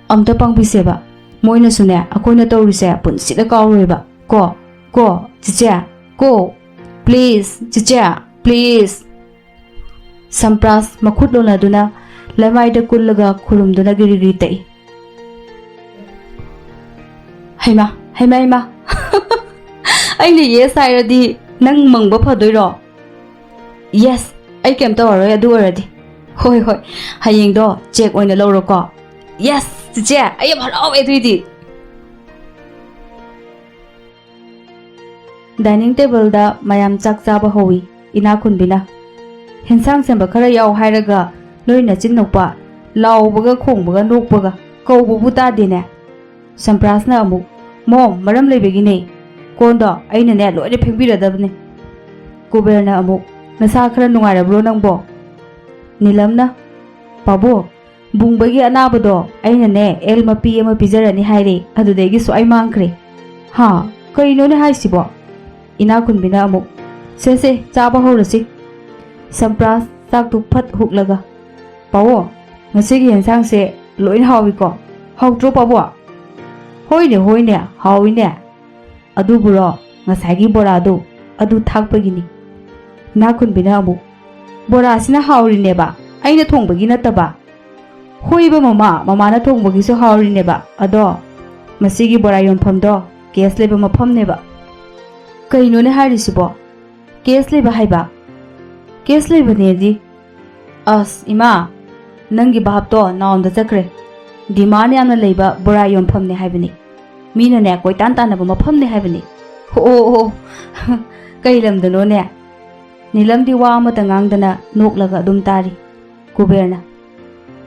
ꯑꯝꯇ ꯄꯥꯡꯕꯤꯁꯦꯕ꯫ ꯃꯣꯏꯅꯁꯨꯅꯦ, ꯑꯩꯈꯣꯏꯅ ꯇꯧꯔꯤꯁꯦ ꯄꯨꯟꯁꯤꯗ ꯀꯥꯎꯔꯣꯏꯕ꯫ ꯀꯣ, ꯀꯣ, ꯆꯦꯆꯦ, ꯀꯣ꯫ Please, ꯆꯦꯆꯦ, please꯫" ꯁꯝꯄ꯭ꯔꯥꯁ ꯃꯈꯨꯠ ꯂꯣꯟꯅꯗꯨꯅ ꯂꯩꯃꯥꯏꯗ ꯀꯨꯜꯂꯒ ꯈꯨꯔꯨꯝꯗꯨꯅ ꯒꯤꯔꯤ ꯒꯤꯔꯤ ꯇꯛꯏ꯫ "ꯍꯩꯃꯥ, ꯍꯩꯃꯥ, ꯍꯩꯃꯥ꯫ ꯑꯩꯅ yes ꯍꯥꯏꯔꯗꯤ ꯅꯪ ꯃꯪꯕ ꯐꯗꯣꯏꯔꯣ? ꯌꯦꯁ, ꯑꯩ ꯀꯩꯝ ꯇꯧꯔꯔꯣꯏ ꯑꯗꯨ ꯑꯣꯏꯔꯗꯤ꯫ ꯍꯣꯏ, ꯍꯣꯏ, ꯍꯌꯦꯡꯗꯣ ꯆꯦꯛ ꯑꯣꯏꯅ ꯂꯧꯔꯣꯀꯣ꯫ ꯌꯦꯁ, ꯆꯤꯆꯦ, ꯑꯩ ꯌꯥꯝ ꯍꯔꯥꯎꯋꯦ ꯑꯗꯨꯏꯗꯤ꯫ ꯗꯥꯏꯅꯤꯡ ꯇꯦꯕꯜꯗ ꯃꯌꯥꯝ ꯆꯥꯛ ꯆꯥꯕ ꯍꯧꯏ꯫ ꯏꯅꯥꯛ ꯈꯨꯟꯕꯤꯅ, "ꯍꯦꯟꯁꯥꯡ ꯁꯦꯝꯕ ꯈꯔ ꯌꯥꯎ ꯍꯥꯏꯔꯒ ꯅꯣꯏ ꯅꯆꯤꯟ ꯅꯨꯄꯥ ꯂꯥꯎꯕꯒ ꯈꯣꯡꯕꯒ ꯅꯣꯛꯄꯒ ꯀꯧꯕꯕꯨ ꯇꯥꯗꯦꯅꯦ"꯫ ꯁꯝꯄ꯭ꯔꯥꯁꯅ ꯑꯃꯨꯛ, "ꯃꯣꯝ, ꯃꯔꯝ ꯂꯩꯕꯒꯤꯅꯦ꯫ ꯀꯣꯟꯗꯣ ꯑꯩꯅꯅꯦ ꯂꯣꯏꯅ ꯐꯦꯡꯕꯤꯔꯗꯕꯅꯦ"꯫ ꯀꯨꯕꯦꯔꯅ ꯑꯃꯨꯛ, "ꯅꯁꯥ ꯈꯔ ꯅꯨꯡꯉꯥꯏꯔꯕ꯭ꯔꯣ ꯅꯪꯕꯣ?" ꯅꯤꯂꯝꯅ, "ꯄꯥꯕꯨꯡ, ꯕꯨꯡꯕꯒꯤ ꯑꯅꯥꯕꯗꯣ ꯑꯩꯅꯅꯦ ꯑꯦꯜ ꯃꯄꯤ ꯑꯃ ꯄꯤꯖꯔꯅꯤ ꯍꯥꯏꯔꯦ, ꯑꯗꯨꯗꯒꯤ ꯁ꯭ꯋꯥꯏ ꯃꯥꯡꯈ꯭ꯔꯦ"꯫ "ꯍꯥ? ꯀꯩꯅꯣꯅꯦ ꯍꯥꯏꯁꯤꯕꯣ?" ꯏꯅꯥꯛ ꯈꯨꯟꯕꯤꯅ ꯑꯃꯨꯛ, "ꯁꯦ ꯁꯦ, ꯆꯥꯕ ꯍꯧꯔꯁꯤ"꯫ ꯁꯝꯄ꯭ꯔꯥꯁ ꯆꯥꯛꯇꯨ ꯐꯠ ꯍꯨꯛꯂꯒ, "ꯄꯥꯕꯨꯡ, ꯉꯁꯤꯒꯤ ꯌꯦꯟꯁꯥꯡꯁꯦ ꯂꯣꯏꯅ ꯍꯥꯎꯏꯀꯣ? ꯍꯥꯎꯇ꯭ꯔꯣ ꯄꯥꯕꯨꯡ?" "ꯍꯣꯏꯅꯦ, ꯍꯣꯏꯅꯦ, ꯍꯥꯎꯏꯅꯦ꯫ ꯑꯗꯨꯕꯨꯔꯣ, ꯉꯁꯥꯏꯒꯤ ꯕꯣꯔꯥꯗꯨ, ꯑꯗꯨ ꯊꯥꯛꯄꯒꯤꯅꯤ"꯫ ꯏꯅꯥꯛ ꯈꯨꯟꯕꯤꯅ ꯑꯃꯨꯛ, "ꯕꯣꯔꯥꯁꯤꯅ ꯍꯥꯎꯔꯤꯅꯦꯕ, ꯑꯩꯅ ꯊꯣꯡꯕꯒꯤ ꯅꯠꯇꯕ"꯫ "ꯍꯣꯏꯕ ꯃꯃꯥ, ꯃꯃꯥꯅ ꯊꯣꯡꯕꯒꯤꯁꯨ ꯍꯥꯎꯔꯤꯅꯦꯕ꯫ ꯑꯗꯣ ꯃꯁꯤꯒꯤ ꯕꯣꯔꯥ ꯌꯣꯟꯐꯝꯗꯣ ꯀꯦꯁ ꯂꯩꯕ ꯃꯐꯝꯅꯦꯕ"꯫ "ꯀꯩꯅꯣꯅꯦ ꯍꯥꯏꯔꯤꯁꯤꯕꯣ? ꯀꯦꯁ ꯂꯩꯕ ꯍꯥꯏꯕ? ꯀꯦꯁ ꯂꯩꯕꯅꯦꯗꯤ? ꯑꯁ ꯏꯃꯥ, ꯅꯪꯒꯤ ꯚꯥꯞꯇꯣ ꯅꯥꯎꯟꯗ ꯆꯠꯈ꯭ꯔꯦ꯫ ꯗꯤꯃꯥꯟ ꯌꯥꯝꯅ ꯂꯩꯕ ꯕꯣꯔꯥ ꯌꯣꯟꯐꯝꯅꯦ ꯍꯥꯏꯕꯅꯤ꯫ ꯃꯤꯅꯅꯦ ꯀꯣꯏꯇꯥꯟ ꯇꯥꯟꯅꯕ ꯃꯐꯝꯅꯦ ꯍꯥꯏꯕꯅꯤ"꯫ "ꯑꯣ, ꯑꯣ, ꯑꯣ"꯫ "ꯀꯩ ꯂꯝꯗꯅꯣꯅꯦ?" ꯅꯤꯂꯝꯗꯤ ꯋꯥ ꯑꯃꯠꯇ ꯉꯥꯡꯗꯅ ꯅꯣꯛꯂꯒ ꯑꯗꯨꯝ ꯇꯥꯔꯤ꯫ ꯀꯨꯕꯦꯔꯅ,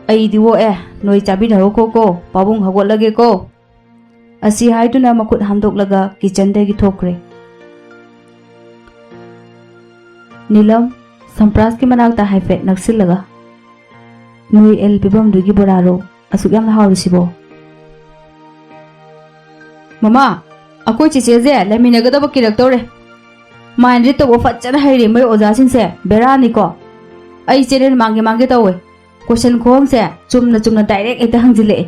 "ꯑꯩꯗꯤ ꯑꯣꯛꯑꯦ, ꯅꯣꯏ ꯆꯥꯕꯤꯅꯔꯣꯀꯣ ꯀꯣ, ꯄꯥꯕꯨꯡ ꯍꯧꯒꯠꯂꯒꯦꯀꯣ"꯫ ꯑꯁꯤ ꯍꯥꯏꯗꯨꯅ ꯃꯈꯨꯠ ꯍꯥꯝꯗꯣꯛꯂꯒ ꯀꯤꯆꯟꯗꯒꯤ ꯊꯣꯛꯈ꯭ꯔꯦ꯫ ꯅꯤꯂꯝ, ꯁꯝꯄ꯭ꯔꯥꯁꯀꯤ ꯃꯅꯥꯛꯇ ꯍꯥꯏꯐꯦꯠ ꯅꯛꯁꯤꯜꯂꯒ, "ꯅꯣꯏ ꯑꯦꯜ ꯄꯤꯐꯝꯗꯨꯒꯤ ꯕꯣꯔꯥꯔꯣ ꯑꯁꯨꯛ ꯌꯥꯝꯅ ꯍꯥꯎꯔꯤꯁꯤꯕꯣ?" "ꯃꯃꯥ, ꯑꯩꯈꯣꯏ ꯆꯦꯆꯦꯁꯦ ꯂꯩꯃꯤꯟꯅꯒꯗꯕ ꯀꯤꯔꯛꯇꯧꯔꯦ꯫ ꯃꯥꯏꯟ ꯔꯤꯗ ꯇꯧꯕ ꯐꯖꯅ ꯍꯩꯔꯦ ꯃꯣꯏ ꯑꯣꯖꯥꯁꯤꯡꯁꯦ, ꯕꯦꯔꯥꯅꯤꯀꯣ꯫ ꯑꯩ ꯆꯦꯅꯦꯜ ꯃꯥꯡꯒꯦ ꯃꯥꯡꯒꯦ ꯇꯧꯋꯦ꯫ ꯀꯣꯏꯁꯟ ꯈꯨꯍꯪꯁꯦ ꯆꯨꯝꯅ ꯆꯨꯝꯅ ꯗꯥꯏꯔꯦꯛ ꯍꯦꯛꯇ ꯍꯪꯖꯤꯜꯂꯛꯑꯦ꯫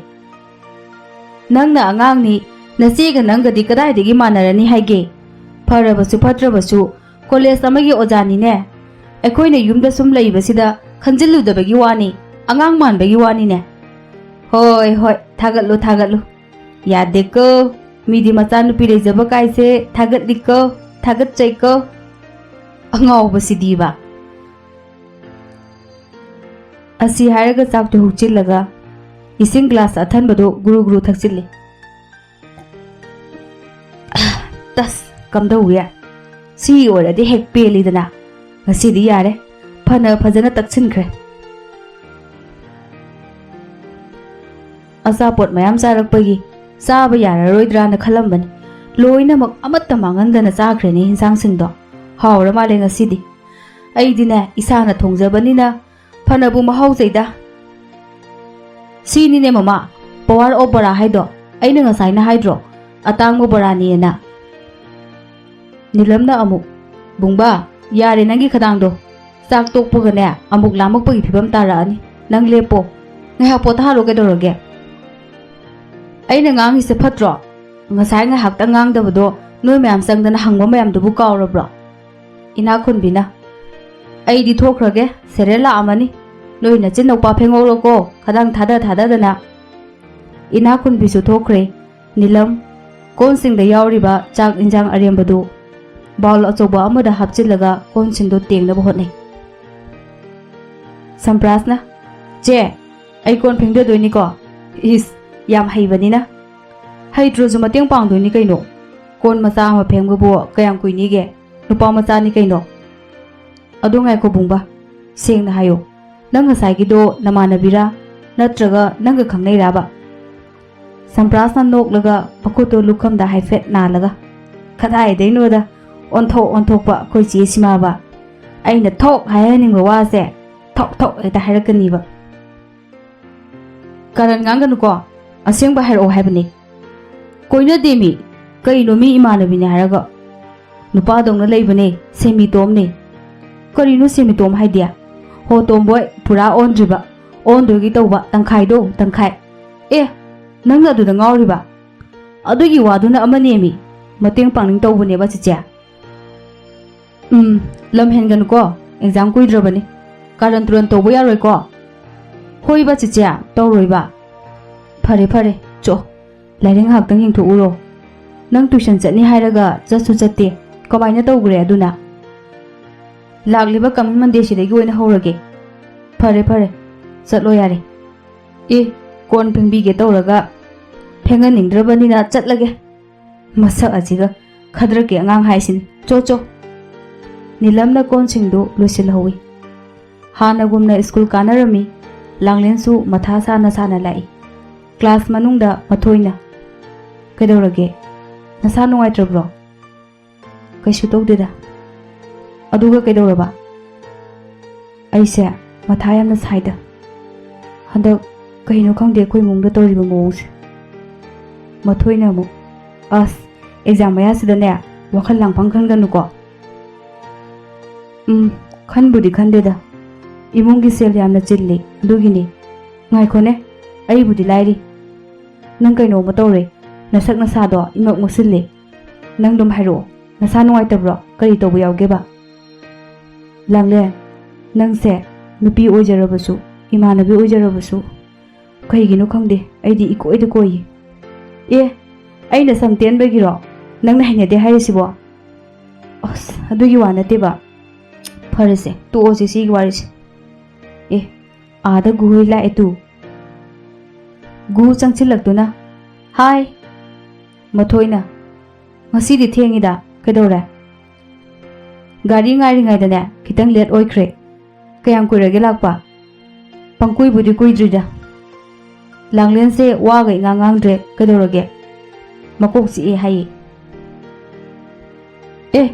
ꯅꯪꯅ ꯑꯉꯥꯡꯅꯤ, ꯅꯆꯦꯒ ꯅꯪꯒꯗꯤ ꯀꯗꯥꯏꯗꯒꯤ ꯃꯥꯟꯅꯔꯅꯤ ꯍꯥꯏꯒꯦ? ꯐꯔꯕꯁꯨ ꯐꯠꯇ꯭ꯔꯕꯁꯨ ꯀꯣꯂꯦꯖ ꯑꯃꯒꯤ ꯑꯣꯖꯥꯅꯤꯅꯦ꯫ ꯑꯩꯈꯣꯏꯅ ꯌꯨꯝꯗ ꯁꯨꯝ ꯂꯩꯕꯁꯤꯗ ꯈꯟꯖꯤꯜꯂꯨꯗꯕꯒꯤ ꯋꯥꯅꯤ, ꯑꯉꯥꯡ ꯃꯥꯟꯕꯒꯤ ꯋꯥꯅꯤꯅꯦ"꯫ "ꯍꯣꯏ, ꯍꯣꯏ, ꯊꯥꯒꯠꯂꯨ, ꯊꯥꯒꯠꯂꯨ꯫ ꯌꯥꯗꯦꯀꯣ, ꯃꯤꯗꯤ ꯃꯆꯥꯅꯨꯄꯤ ꯂꯩꯖꯕ ꯀꯥꯏꯁꯦ ꯊꯥꯒꯠꯂꯤꯀꯣ"꯫ ꯊꯥꯒꯠꯆꯩꯀꯣ꯫ ꯑꯉꯥꯎꯕꯁꯤꯗꯤꯕ꯫ ꯑꯁꯤ ꯍꯥꯏꯔꯒ ꯆꯥꯛꯇꯨ ꯍꯨꯛꯆꯤꯜꯂꯒ ꯏꯁꯤꯡ ꯒ꯭ꯂꯥꯁ ꯑꯊꯟꯕꯗꯨ ꯒꯨꯔꯨ ꯒꯨꯔꯨ ꯊꯛꯆꯤꯜꯂꯤ꯫ ꯇꯁ, ꯀꯝꯗꯧꯏ? ꯁꯤ ꯑꯣꯏꯔꯗꯤ ꯍꯦꯛ ꯄꯦꯜꯂꯤꯗꯅ꯫ ꯉꯁꯤꯗꯤ ꯌꯥꯔꯦ, ꯐꯅ ꯐꯖꯅ ꯇꯛꯁꯤꯟꯈ꯭ꯔꯦ꯫ ꯑꯆꯥꯄꯣꯠ ꯃꯌꯥꯝ ꯆꯥꯔꯛꯄꯒꯤ ꯆꯥꯕ ꯌꯥꯔꯔꯣꯏꯗ꯭ꯔꯥꯅ ꯈꯜꯂꯝꯕꯅꯤ꯫ ꯂꯣꯏꯅꯃꯛ ꯑꯃꯠꯇ ꯃꯥꯡꯍꯟꯗꯅ ꯆꯥꯈ꯭ꯔꯦꯅꯦ ꯏꯟꯁꯥꯡꯁꯤꯡꯗꯣ꯫ ꯍꯥꯎꯔ ꯃꯥꯜꯂꯦ ꯉꯁꯤꯗꯤ꯫ ꯑꯩꯗꯤꯅꯦ, ꯏꯁꯥꯅ ꯊꯣꯡꯖꯕꯅꯤꯅ ꯐꯅꯕꯨ ꯃꯍꯥꯎꯖꯩꯗ꯫ ꯁꯤꯅꯤꯅꯦ ꯃꯃꯥ, power of ꯕꯣꯔꯥ ꯍꯥꯏꯗꯣ꯫ ꯑꯩꯅ ꯉꯁꯥꯏꯅ ꯍꯥꯏꯗ꯭ꯔꯣ, ꯑꯇꯥꯡꯕ ꯕꯣꯔꯥꯅꯦꯅ? ꯅꯤꯂꯝꯅ ꯑꯃꯨꯛ, "ꯕꯨꯡꯕꯥ, ꯌꯥꯔꯦ ꯅꯪꯒꯤ ꯈꯗꯥꯡꯗꯣ꯫ ꯆꯥꯛ ꯇꯣꯛꯄꯒꯅꯦ ꯑꯃꯨꯛ ꯂꯥꯝꯃꯛꯄꯒꯤ ꯐꯤꯕꯝ ꯇꯥꯔꯛꯑꯅꯤ꯫ ꯅꯪ ꯂꯦꯞꯄꯣ꯫ ꯉꯥꯏꯍꯥꯛ ꯄꯣꯊꯥꯍꯜꯂꯣ ꯀꯩꯗꯧꯔꯒꯦ?" "ꯑꯩꯅ ꯉꯥꯡꯉꯤꯁꯦ ꯐꯠꯇ꯭ꯔꯣ? ꯉꯁꯥꯏ ꯉꯥꯏꯍꯥꯛꯇꯪ ꯉꯥꯡꯗꯕꯗꯣ ꯅꯣꯏ ꯃꯌꯥꯝ ꯆꯪꯗꯅ ꯍꯪꯕ ꯃꯌꯥꯝꯗꯨꯕꯨ ꯀꯥꯎꯔꯕ꯭ꯔꯣ?" ꯏꯅꯥꯛꯈꯨꯟꯕꯤꯅ, "ꯑꯩꯗꯤ ꯊꯣꯛꯈ꯭ꯔꯒꯦ, ꯁꯦꯔꯦꯜ ꯂꯥꯛꯑꯝꯃꯅꯤ꯫ ꯅꯣꯏ ꯅꯆꯤꯟ ꯅꯧꯄꯥ ꯐꯦꯡꯍꯧꯔꯣꯀꯣ, ꯈꯗꯥꯡ ꯊꯥꯗ ꯊꯥꯗꯗꯅ꯫" ꯏꯅꯥꯛꯈꯨꯟꯕꯤꯁꯨ ꯊꯣꯛꯈ꯭ꯔꯦ꯫ ꯅꯤꯂꯝ ꯀꯣꯟꯁꯤꯡꯗ ꯌꯥꯎꯔꯤꯕ ꯆꯥꯛ ꯏꯟꯖꯥꯡ ꯑꯔꯦꯝꯕꯗꯨ ꯕꯥꯎꯜ ꯑꯆꯧꯕ ꯑꯃꯗ ꯍꯥꯞꯆꯤꯜꯂꯒ ꯀꯣꯟꯁꯤꯡꯗꯨ ꯇꯦꯡꯅꯕ ꯍꯣꯠꯅꯩ꯫ ꯁꯝꯄ꯭ꯔꯥꯁꯅ, "ꯆꯦ, ꯑꯩ ꯀꯣꯟ ꯐꯦꯡꯗꯗꯣꯏꯅꯤꯀꯣ꯫" "ꯏꯁ, ꯌꯥꯝ ꯍꯩꯕꯅꯤꯅ꯫" "ꯍꯩꯇ꯭ꯔꯁꯨ ꯃꯇꯦꯡ ꯄꯥꯡꯗꯣꯏꯅꯤ ꯀꯩꯅꯣ꯫ ꯀꯣꯟ ꯃꯆꯥ ꯑꯃ ꯐꯦꯡꯕꯕꯨ ꯀꯌꯥꯝ ꯀꯨꯏꯅꯤꯒꯦ? ꯅꯨꯄꯥ ꯃꯆꯥꯅꯤ ꯀꯩꯅꯣ꯫" "ꯑꯗꯨ ꯉꯥꯏꯈꯣ ꯕꯨꯡꯕꯥ, ꯁꯦꯡꯅ ꯍꯥꯏꯌꯣ꯫ ꯅꯪ ꯉꯁꯥꯏꯒꯤꯗꯣ ꯅꯃꯥꯟꯅꯕꯤꯔꯥ? ꯅꯠꯇ꯭ꯔꯒ ꯅꯪꯒ ꯈꯪꯅꯩꯔꯥꯕ?" ꯁꯝꯄ꯭ꯔꯥꯁꯅ ꯅꯣꯛꯂꯒ ꯃꯈꯨꯠꯇꯣ ꯂꯨꯈꯝꯗ ꯍꯥꯏꯐꯦꯠ ꯅꯥꯜꯂꯒ, "ꯀꯗꯥꯏꯗꯩꯅꯣꯗ, ꯑꯣꯟꯊꯣꯛ ꯑꯣꯟꯊꯣꯛꯄ ꯑꯩꯈꯣꯏ ꯆꯦ ꯁꯤꯃꯥꯕ꯫ ꯑꯩꯅ ꯊꯣꯛ ꯍꯥꯏꯍꯟꯅꯤꯡꯕ ꯋꯥꯁꯦ ꯊꯣꯛ ꯊꯣꯛ ꯍꯦꯛꯇ ꯍꯥꯏꯔꯛꯀꯅꯤꯕ꯫" "ꯀꯥꯔꯟ ꯉꯥꯡꯒꯅꯨꯀꯣ, ꯑꯁꯦꯡꯕ ꯍꯥꯏꯔꯛꯑꯣ ꯍꯥꯏꯕꯅꯤ꯫" "ꯀꯣꯏꯅꯗꯦꯃꯤ, ꯀꯩꯅꯣ ꯃꯤ ꯏꯃꯥꯟꯅꯕꯤꯅꯦ ꯍꯥꯏꯔꯒ?" "ꯅꯨꯄꯥꯗꯧꯅ ꯂꯩꯕꯅꯦ, ꯁꯦꯃꯤꯇꯣꯝꯅꯦ꯫" "ꯀꯔꯤꯅꯣ ꯁꯦꯃꯤꯇꯣꯝ ꯍꯥꯏꯗꯤ?" "ꯍꯣ ꯇꯣꯝꯕꯣꯏ, ꯄꯨꯔꯥ ꯑꯣꯟꯗ꯭ꯔꯤꯕ, ꯑꯣꯟꯗꯣꯏꯒꯤ ꯇꯧꯕ, ꯇꯪꯈꯥꯏꯗꯣ ꯇꯪꯈꯥꯏ꯫" "ꯑꯦ, ꯅꯪꯅ ꯑꯗꯨꯗ ꯉꯥꯎꯔꯤꯕ?" "ꯑꯗꯨꯒꯤ ꯋꯥꯗꯨꯅ ꯑꯃꯅꯦꯃꯤ, ꯃꯇꯦꯡ ꯄꯥꯡꯅꯤꯡ ꯇꯧꯕꯅꯦꯕ ꯆꯤꯆꯦ꯫" "ꯎꯝ, ꯂꯝ ꯍꯦꯟꯒꯅꯨꯀꯣ, ꯑꯦꯛꯖꯥꯝ ꯀꯨꯏꯗ꯭ꯔꯕꯅꯤ꯫ ꯀꯥꯔꯟ ꯇꯨꯔꯟ ꯇꯧꯕ ꯌꯥꯔꯣꯏꯀꯣ꯫" "ꯍꯣꯏꯕ ꯆꯤꯆꯦ, ꯇꯧꯔꯣꯏꯕ꯫" "ꯐꯔꯦ ꯐꯔꯦ, ꯆꯣ, ꯂꯥꯏꯔꯤꯛ ꯉꯥꯏꯍꯥꯛꯇꯪ ꯌꯦꯡꯊꯣꯛꯎꯔꯣ꯫ ꯅꯪ ꯇꯨꯏꯁꯟ ꯆꯠꯅꯤ ꯍꯥꯏꯔꯒ ꯆꯠꯁꯨ ꯆꯠꯇꯦ, ꯀꯃꯥꯏꯅ ꯇꯧꯈ꯭ꯔꯦ ꯑꯗꯨꯅ? ꯂꯥꯛꯂꯤꯕ coming Mondayꯁꯤꯗꯒꯤ ꯑꯣꯏꯅ ꯍꯧꯔꯒꯦ꯫ ꯐꯔꯦ ꯐꯔꯦ, ꯆꯠꯂꯣ ꯌꯥꯔꯦ꯫ ꯑꯦ, ꯀꯣꯟ ꯐꯦꯡꯕꯤꯒꯦ ꯇꯧꯔꯒ ꯐꯦꯡꯍꯟꯅꯤꯡꯗ꯭ꯔꯕꯅꯤꯅ ꯆꯠꯂꯒꯦ꯫ ꯃꯁꯛ ꯑꯁꯤꯒ, ꯈꯗ꯭ꯔꯛꯀꯤ ꯑꯉꯥꯡ ꯍꯥꯏꯁꯤꯅꯤ꯫ ꯆꯣ ꯆꯣ꯫ ꯅꯤꯂꯝꯅ ꯀꯣꯟꯁꯤꯡꯗꯨ ꯂꯣꯏꯁꯤꯜꯍꯧꯏ꯫ ꯍꯥꯟꯅꯒꯨꯝꯅ ꯁ꯭ꯀꯨꯜ ꯀꯥꯅꯔꯝꯃꯤ꯫ ꯂꯥꯡꯂꯦꯟꯁꯨ ꯃꯊꯥ ꯁꯥꯅ ꯁꯥꯅ ꯂꯥꯛꯏ꯫ ꯀ꯭ꯂꯥꯁ ꯃꯅꯨꯡꯗ ꯃꯊꯣꯏꯅ, "ꯀꯩꯗꯧꯔꯒꯦ? ꯅꯁꯥ ꯅꯨꯡꯉꯥꯏꯇ꯭ꯔꯕ꯭ꯔꯣ?" "ꯀꯩꯁꯨ ꯇꯧꯗꯦꯗ꯫ ꯑꯗꯨꯒ ꯀꯩꯗꯧꯔꯕ?" "ꯑꯩꯁꯦ ꯃꯊꯥ ꯌꯥꯝꯅ ꯁꯥꯏꯗ꯫ ꯍꯟꯗꯛ ꯀꯩꯅꯣ ꯈꯪꯗꯦ ꯑꯩꯈꯣꯏ ꯏꯃꯨꯡꯗ ꯇꯧꯔꯤꯕ ꯃꯑꯣꯡꯁꯦ꯫" ꯃꯊꯣꯏꯅ ꯑꯃꯨꯛ, "ꯑꯁ, ꯑꯦꯛꯖꯥꯝ ꯃꯌꯥꯁꯤꯗꯅꯦ ꯋꯥꯈꯜ ꯂꯥꯡꯐꯝ ꯈꯟꯒꯅꯨꯀꯣ꯫" "ꯎꯝ, ꯈꯟꯕꯨꯗꯤ ꯈꯟꯗꯦꯗ꯫ ꯏꯃꯨꯡꯒꯤ ꯁꯦꯜ ꯌꯥꯝꯅ ꯆꯤꯜꯂꯤ, ꯑꯗꯨꯒꯤꯅꯤ꯫ ꯉꯥꯏꯈꯣꯅꯦ, ꯑꯩꯕꯨꯗꯤ ꯂꯥꯏꯔꯤ꯫ ꯅꯪ ꯀꯩꯅꯣꯝꯃ ꯇꯧꯔꯦ꯫ ꯅꯁꯛ ꯅꯁꯥꯗꯣ ꯏꯃꯛ ꯃꯛꯁꯤꯜꯂꯦ꯫ ꯅꯪ ꯑꯗꯨꯝ ꯍꯥꯏꯔꯛꯑꯣ꯫ ꯅꯁꯥ ꯅꯨꯡꯉꯥꯏꯇꯕ꯭ꯔꯣ? ꯀꯔꯤ ꯇꯧꯕ ꯌꯥꯎꯒꯦꯕ?" "ꯂꯥꯡꯂꯦꯟ, ꯅꯪꯁꯦ ꯅꯨꯄꯤ ꯑꯣꯏꯖꯔꯕꯁꯨ, ꯏꯃꯥꯟꯅꯕꯤ ꯑꯣꯏꯖꯔꯕꯁꯨ, ꯀꯩꯒꯤꯅꯣ ꯈꯪꯗꯦ, ꯑꯩꯗꯤ ꯏꯀꯣꯏꯗ ꯀꯣꯏꯌꯦ꯫" "ꯑꯦ, ꯑꯩꯅ ꯁꯝ ꯇꯦꯟꯕꯒꯤꯔꯣ ꯅꯪꯅ ꯍꯩꯅꯗꯦ ꯍꯥꯏꯔꯤꯁꯤꯕꯣ?" "ꯑꯁ, ꯑꯗꯨꯒꯤ ꯋꯥ ꯅꯠꯇꯦꯕ꯫ ꯐꯔꯦꯁꯦ, ꯇꯣꯛꯑꯁꯤ ꯁꯤꯒꯤ ꯋꯥꯔꯤꯁꯦ꯫ ꯑꯦ, ꯑꯥꯗ ꯒꯨꯍꯩ ꯂꯥꯛꯑꯦ ꯇꯨ꯫" ꯒꯨ ꯆꯪꯁꯤꯜꯂꯛꯇꯨꯅ, "ꯍꯥꯏ꯫" ꯃꯊꯣꯏꯅ, "ꯉꯁꯤꯗꯤ ꯊꯦꯡꯉꯤꯗ, ꯀꯩꯗꯧꯔꯦ?" "ꯒꯥꯔꯤ ꯉꯥꯏꯔꯤꯉꯩꯗꯅꯦ ꯈꯤꯇꯪ ꯂꯦꯠ ꯑꯣꯏꯈ꯭ꯔꯦ꯫" "ꯀꯌꯥꯝ ꯀꯨꯏꯔꯒꯦ ꯂꯥꯛꯄ?" "ꯄꯪꯀꯨꯏꯕꯨꯗꯤ ꯀꯨꯏꯗ꯭ꯔꯤꯗ꯫" ꯂꯥꯡꯂꯦꯟꯁꯦ ꯋꯥꯒ ꯏꯉꯥꯡ ꯉꯥꯡꯗ꯭ꯔꯦ꯫ "ꯀꯩꯗꯧꯔꯒꯦ?" "ꯃꯀꯣꯛ ꯆꯤꯛꯑꯦ ꯍꯥꯏꯌꯦ꯫" "ꯑꯦ,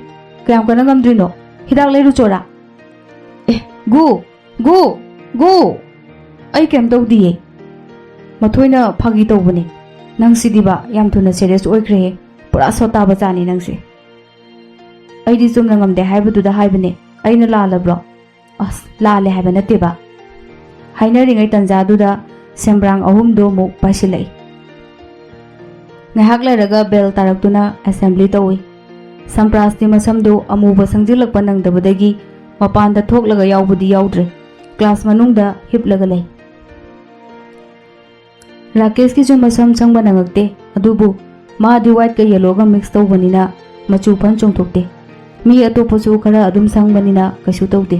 ꯀꯌꯥꯝ ꯀꯟꯅ ꯉꯝꯗ꯭ꯔꯤꯅꯣ? ꯍꯤꯗꯥꯛ ꯂꯩꯔꯨꯆꯣꯔꯥ?" "ꯑꯦ, ꯒꯨ, ꯒꯨ, ꯒꯨ, ꯑꯩ ꯀꯩꯝ ꯇꯧꯗꯤꯌꯦ꯫" ꯃꯊꯣꯏꯅ ꯐꯥꯒꯤ ꯇꯧꯕꯅꯦ꯫ "ꯅꯪꯁꯤꯗꯤꯕ ꯌꯥꯝ ꯊꯨꯅ ꯁꯦꯔꯤꯌꯁ ꯑꯣꯏꯈ꯭ꯔꯦꯍꯦ꯫ ꯄꯨꯔꯥ ꯁꯣꯇꯥ ꯕꯆꯥꯅꯤ ꯅꯪꯁꯦ꯫" "ꯑꯩꯗꯤ ꯆꯨꯝꯅ ꯉꯝꯗꯦ ꯍꯥꯏꯕꯗꯨꯗ ꯍꯥꯏꯕꯅꯦ꯫ ꯑꯩꯅ ꯂꯥꯜꯂꯕ꯭ꯔꯣ?" "ꯑꯁ, ꯂꯥꯜꯂꯦ ꯍꯥꯏꯕ ꯅꯠꯇꯦꯕ꯫" ꯍꯥꯏꯅꯔꯤꯉꯩ ꯇꯟꯖꯥꯗꯨꯗ ꯁꯦꯝꯕ꯭ꯔꯥꯡ ꯑꯍꯨꯝꯗꯣ ꯑꯃꯨꯛ ꯄꯥꯏꯁꯤꯜꯂꯛꯏ꯫ ꯉꯥꯏꯍꯥꯛ ꯂꯩꯔꯒ ꯕꯦꯜ ꯇꯥꯔꯛꯇꯨꯅ ꯑꯦꯁꯦꯝꯕ꯭ꯂꯤ ꯇꯧꯏ꯫ ꯁꯝꯄ꯭ꯔꯥꯁꯇꯤ ꯃꯁꯝꯗꯨ ꯑꯃꯨꯕ ꯁꯪꯖꯤꯜꯂꯛꯄ ꯅꯪꯗꯕꯗꯒꯤ ꯃꯄꯥꯟꯗ ꯊꯣꯛꯂꯒ ꯌꯥꯎꯕꯗꯤ ꯌꯥꯎꯗ꯭ꯔꯦ꯫ ꯀ꯭ꯂꯥꯁ ꯃꯅꯨꯡꯗ ꯍꯤꯞꯂꯒ ꯂꯩ꯫ ꯔꯥꯀꯦꯁꯀꯤꯁꯨ ꯃꯁꯝ ꯁꯪꯕ ꯅꯪꯉꯛꯇꯦ, ꯑꯗꯨꯕꯨ ꯃꯥꯗꯤ ꯋꯥꯏꯠꯀ ꯌꯦꯂꯣꯒ ꯃꯤꯛꯁ ꯇꯧꯕꯅꯤꯅ ꯃꯆꯨ ꯐꯟ ꯆꯣꯡꯊꯣꯛꯇꯦ꯫ ꯃꯤ ꯑꯇꯣꯞꯄꯁꯨ ꯈꯔ ꯑꯗꯨꯝ ꯁꯪꯕꯅꯤꯅ ꯀꯩꯁꯨ ꯇꯧꯗꯦ꯫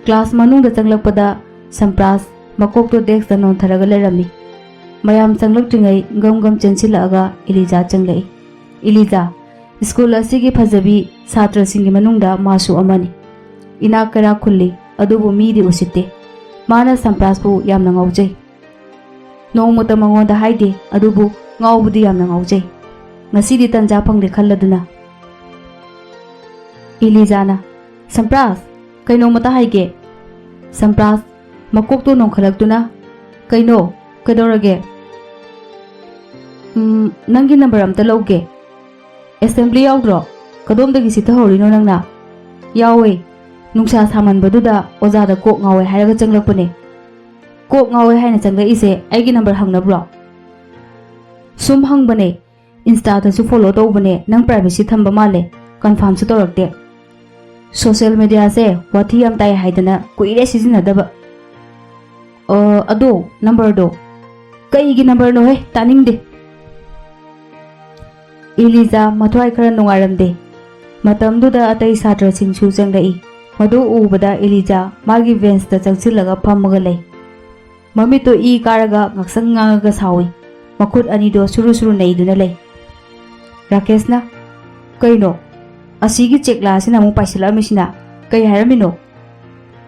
ꯀ꯭ꯂꯥꯁ ꯃꯅꯨꯡꯗ ꯆꯪꯂꯛꯄꯗ ꯁꯝꯄ꯭ꯔꯥꯁ ꯃꯀꯣꯛꯇꯣ ꯗꯦꯛꯁꯇ ꯅꯣꯟꯊꯔꯒ ꯂꯩꯔꯝꯃꯤ꯫ ꯃꯌꯥꯝ ꯆꯪꯂꯛꯇ꯭ꯔꯤꯉꯩ ꯒꯝ ꯒꯝ ꯆꯦꯟꯁꯤꯜꯂꯛꯑꯒ ꯏꯂꯤꯖꯥ ꯆꯪꯂꯛꯏ꯫ "ꯏꯂꯤꯖꯥ, ꯁ꯭ꯀꯨꯜ ꯑꯁꯤꯒꯤ ꯐꯖꯕꯤ ꯁꯥꯇ꯭ꯔꯁꯤꯡꯒꯤ ꯃꯅꯨꯡꯗ ꯃꯥꯁꯨ ꯑꯃꯅꯤ꯫ ꯏꯅꯥꯛ ꯀꯩꯔꯥꯛ ꯈꯨꯜꯂꯤ, ꯑꯗꯨꯕꯨ ꯃꯤꯗꯤ ꯎꯁꯤꯠꯇꯦ꯫ ꯃꯥꯅ ꯁꯝꯄ꯭ꯔꯥꯁꯄꯨ ꯌꯥꯝꯅ ꯉꯥꯎꯖꯩ꯫ ꯅꯣꯡꯃꯇ ꯃꯉꯣꯟꯗ ꯍꯥꯏꯗꯦ, ꯑꯗꯨꯕꯨ ꯉꯥꯎꯕꯗꯤ ꯌꯥꯝꯅ ꯉꯥꯎꯖꯩ꯫ ꯉꯁꯤꯗꯤ ꯇꯟꯖꯥ ꯐꯪꯂꯦ ꯈꯜꯂꯗꯨꯅ꯫" ꯏꯂꯤꯖꯥꯅ, "ꯁꯝꯄ꯭ꯔꯥꯁ, ꯀꯩꯅꯣꯝꯃꯇ ꯍꯥꯏꯒꯦ꯫" ꯁꯝꯄ꯭ꯔꯥꯁ ꯃꯀꯣꯛꯇꯣ ꯅꯣꯡꯈꯠꯂꯛꯇꯨꯅ, "ꯀꯩꯅꯣ? ꯀꯩꯗꯧꯔꯒꯦ?" "ꯎꯝ, ꯅꯪꯒꯤ ꯅꯝꯕꯔ ꯑꯝꯇ ꯂꯧꯒꯦ꯫" "ꯑꯦꯁꯦꯝꯕ꯭ꯂꯤ ꯌꯥꯎꯗ꯭ꯔꯣ? ꯀꯗꯣꯝꯗꯒꯤ ꯁꯤꯠꯊꯍꯧꯔꯤꯅꯣ ꯅꯪꯅ?" "ꯌꯥꯎꯋꯦ꯫ ꯅꯨꯡꯁꯥ ꯁꯥꯃꯟꯕꯗꯨꯗ ꯑꯣꯖꯥꯗ ꯀꯣꯛ ꯉꯥꯎꯋꯦ ꯍꯥꯏꯔꯒ ꯆꯪꯂꯛꯄꯅꯦ꯫" "ꯀꯣꯛ ꯉꯥꯎꯋꯦ ꯍꯥꯏꯅ ꯆꯪꯂꯛꯏꯁꯦ ꯑꯩꯒꯤ ꯅꯝꯕꯔ ꯍꯪꯅꯕ꯭ꯔꯣ?" "ꯁꯨꯝ ꯍꯪꯕꯅꯦ꯫ ꯏꯟꯁꯇꯥꯗꯁꯨ ꯐꯣꯂꯣ ꯇꯧꯕꯅꯦ, ꯅꯪ ꯄ꯭ꯔꯥꯏꯚꯦꯁꯤ ꯊꯝꯕ ꯃꯥꯜꯂꯦ꯫ ꯀꯟꯐꯥꯔꯝꯁꯨ ꯇꯧꯔꯛꯇꯦ꯫ ꯁꯣꯁꯤꯌꯦꯜ ꯃꯦꯗꯤꯌꯥꯁꯦ ꯋꯥꯊꯤ ꯌꯥꯝ ꯇꯥꯏ ꯍꯥꯏꯗꯅ ꯀꯨꯏꯔꯦ ꯁꯤꯖꯤꯟꯅꯗꯕ꯫ ꯑ, ꯑꯗꯣ, ꯅꯝꯕꯔꯗꯣ꯫" "ꯀꯩꯒꯤ ꯅꯝꯕꯔꯅꯣꯍꯦ? ꯇꯥꯅꯤꯡꯗꯦ꯫" ꯏꯂꯤꯖꯥ ꯃꯊ꯭ꯋꯥꯏ ꯈꯔ ꯅꯨꯡꯉꯥꯏꯔꯝꯗꯦ꯫ ꯃꯇꯝꯗꯨꯗ ꯑꯇꯩ ꯁꯥꯇ꯭ꯔꯁꯤꯡꯁꯨ ꯆꯪꯂꯛꯏ꯫ ꯃꯗꯨ ꯎꯕꯗ ꯏꯂꯤꯖꯥ ꯃꯥꯒꯤ ꯕꯦꯟꯁꯇ ꯆꯪꯁꯤꯜꯂꯒ ꯐꯝꯃꯒ ꯂꯩ꯫ ꯃꯃꯤꯠꯇꯣ ꯏ ꯀꯥꯔꯒ ꯉꯥꯛꯁꯪ ꯉꯥꯡꯉꯒ ꯁꯥꯎꯏ꯫ ꯃꯈꯨꯠ ꯑꯅꯤꯗꯣ ꯁꯨꯔꯨ ꯁꯨꯔꯨ ꯅꯩꯗꯨꯅ ꯂꯩ꯫ ꯔꯥꯀꯦꯁꯅ, "ꯀꯩꯅꯣ? ꯑꯁꯤꯒꯤ ꯆꯦꯛꯂꯥꯁꯤꯅ ꯑꯃꯨꯛ ꯄꯥꯏꯁꯤꯜꯂꯛꯑꯝꯃꯤꯁꯤꯅ? ꯀꯩ ꯍꯥꯏꯔꯝꯃꯤꯅꯣ?"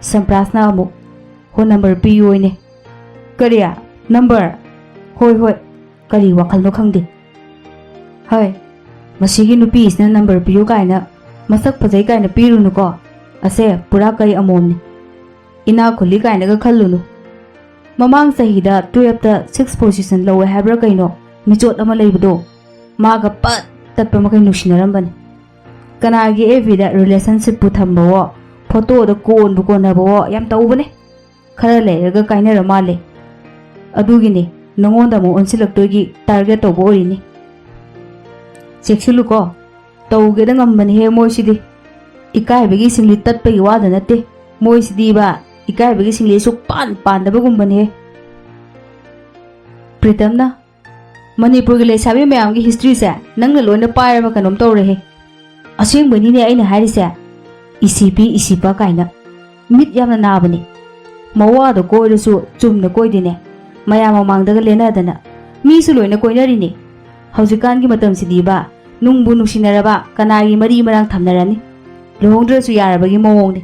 ꯁꯝꯄ꯭ꯔꯥꯁꯅ ꯑꯃꯨꯛ, "ꯍꯣ, ꯅꯝꯕꯔ ꯄꯤꯌꯨꯅꯦ꯫" "ꯀꯔꯤ? ꯅꯝꯕꯔ?" "ꯍꯣꯏ, ꯍꯣꯏ꯫ ꯀꯔꯤ ꯋꯥꯈꯜꯅꯣ ꯈꯪꯗꯦ꯫ ꯍꯣꯏ, ꯃꯁꯤꯒꯤ ꯅꯨꯄꯤꯁꯤꯅ ꯅꯝꯕꯔ ꯄꯤꯌꯨ ꯀꯥꯏꯅ, ꯃꯁꯛ ꯐꯖꯩ ꯀꯥꯏꯅ ꯄꯤꯔꯨꯅꯨꯀꯣ꯫ ꯑꯁꯦ ꯄꯨꯔꯥ ꯀꯩ ꯑꯃꯣꯝꯅꯤ꯫ ꯏꯅꯥꯛ ꯈꯨꯜꯂꯤ ꯀꯥꯏꯅꯒ ꯈꯜꯂꯨꯅꯨ꯫ ꯃꯃꯥꯡ ꯆꯍꯤꯗ ꯇꯨꯌꯦꯜꯞꯇ ꯁꯤꯛꯁ ꯄꯣꯖꯤꯁꯟ ꯂꯧꯋꯦ ꯍꯥꯏꯕ꯭ꯔꯥ ꯀꯩꯅꯣ, ꯃꯤꯆꯣꯠ ꯑꯃ ꯂꯩꯕꯗꯣ, ꯃꯥꯒ ꯄꯠ ꯇꯠꯄ ꯃꯈꯩ ꯅꯨꯡꯁꯤꯅꯔꯝꯕꯅꯤ꯫ ꯀꯅꯥꯒꯤ ꯑꯦꯐ ꯕꯤꯗ ꯔꯤꯂꯦꯁꯟꯁꯤꯞꯄꯨ ꯊꯝꯕꯋꯣ, ꯐꯣꯇꯣꯗ ꯀꯣꯟꯕꯨ ꯀꯣꯟꯅꯕꯋꯣ ꯌꯥꯝ ꯇꯧꯕꯅꯦ꯫ ꯈꯔ ꯂꯩꯔꯒ ꯀꯥꯏꯅꯔ ꯃꯥꯜꯂꯦ꯫ ꯑꯗꯨꯒꯤꯅꯦ ꯅꯉꯣꯟꯗ ꯑꯃꯨꯛ ꯑꯣꯟꯁꯤꯜꯂꯛꯇꯣꯏꯒꯤ ꯇꯥꯔꯒꯦꯠ ꯇꯧꯕ ꯑꯣꯏꯔꯤꯅꯤ꯫ ꯆꯦꯛꯁꯤꯜꯂꯨꯀꯣ, ꯇꯧꯒꯦꯗ ꯉꯝꯕꯅꯤꯍꯦ ꯃꯣꯏꯁꯤꯗꯤ꯫ ꯏꯀꯥꯏꯕꯒꯤ ꯁꯤꯡꯂꯤ ꯇꯠꯄꯒꯤ ꯋꯥꯗ ꯅꯠꯇꯦ, ꯃꯣꯏꯁꯤꯗꯤꯕ ꯏꯀꯥꯏꯕꯒꯤ ꯁꯤꯡꯂꯤ ꯁꯨꯛꯄꯥꯟ ꯄꯥꯟꯗꯕꯒꯨꯝꯕꯅꯤꯍꯦ꯫" ꯄ꯭ꯔꯤꯇꯝꯅ, ꯃꯅꯤꯄꯨꯔꯒꯤ ꯂꯩꯁꯥꯕꯤ ꯃꯌꯥꯝꯒꯤ ꯍꯤꯁꯇ꯭ꯔꯤꯁꯦ ꯅꯪꯅ ꯂꯣꯏꯅ ꯄꯥꯏꯔꯕ ꯀꯩꯅꯣꯝ ꯇꯧꯔꯦꯍꯦ꯫ ꯑꯁꯦꯡꯕꯩꯅꯤꯅꯦ ꯑꯩꯅ ꯍꯥꯏꯔꯤꯁꯦ, ꯏꯁꯤꯄꯤ ꯏꯁꯤꯄꯥ ꯀꯥꯏꯅ꯫ ꯃꯤꯠ ꯌꯥꯝꯅ ꯅꯥꯕꯅꯤ꯫ ꯃꯋꯥꯗꯣ ꯀꯣꯏꯔꯁꯨ ꯆꯨꯝꯅ ꯀꯣꯏꯗꯦꯅꯦ, ꯃꯌꯥꯝ ꯃꯃꯥꯡꯗꯒ ꯂꯦꯟꯅꯗꯅ꯫ ꯃꯤꯁꯨ ꯂꯣꯏꯅ ꯀꯣꯏꯅꯔꯤꯅꯦ꯫ ꯍꯧꯖꯤꯛꯀꯥꯟꯒꯤ ꯃꯇꯝꯁꯤꯗꯤꯕ, ꯅꯨꯡꯕꯨ ꯅꯨꯡꯁꯤꯅꯔꯕ ꯀꯅꯥꯒꯤ ꯃꯔꯤ ꯃꯔꯥꯡ ꯊꯝꯅꯔꯅꯤ? ꯂꯨꯍꯣꯡꯗ꯭ꯔꯁꯨ ꯌꯥꯔꯕꯒꯤ ꯃꯑꯣꯡꯅꯤ꯫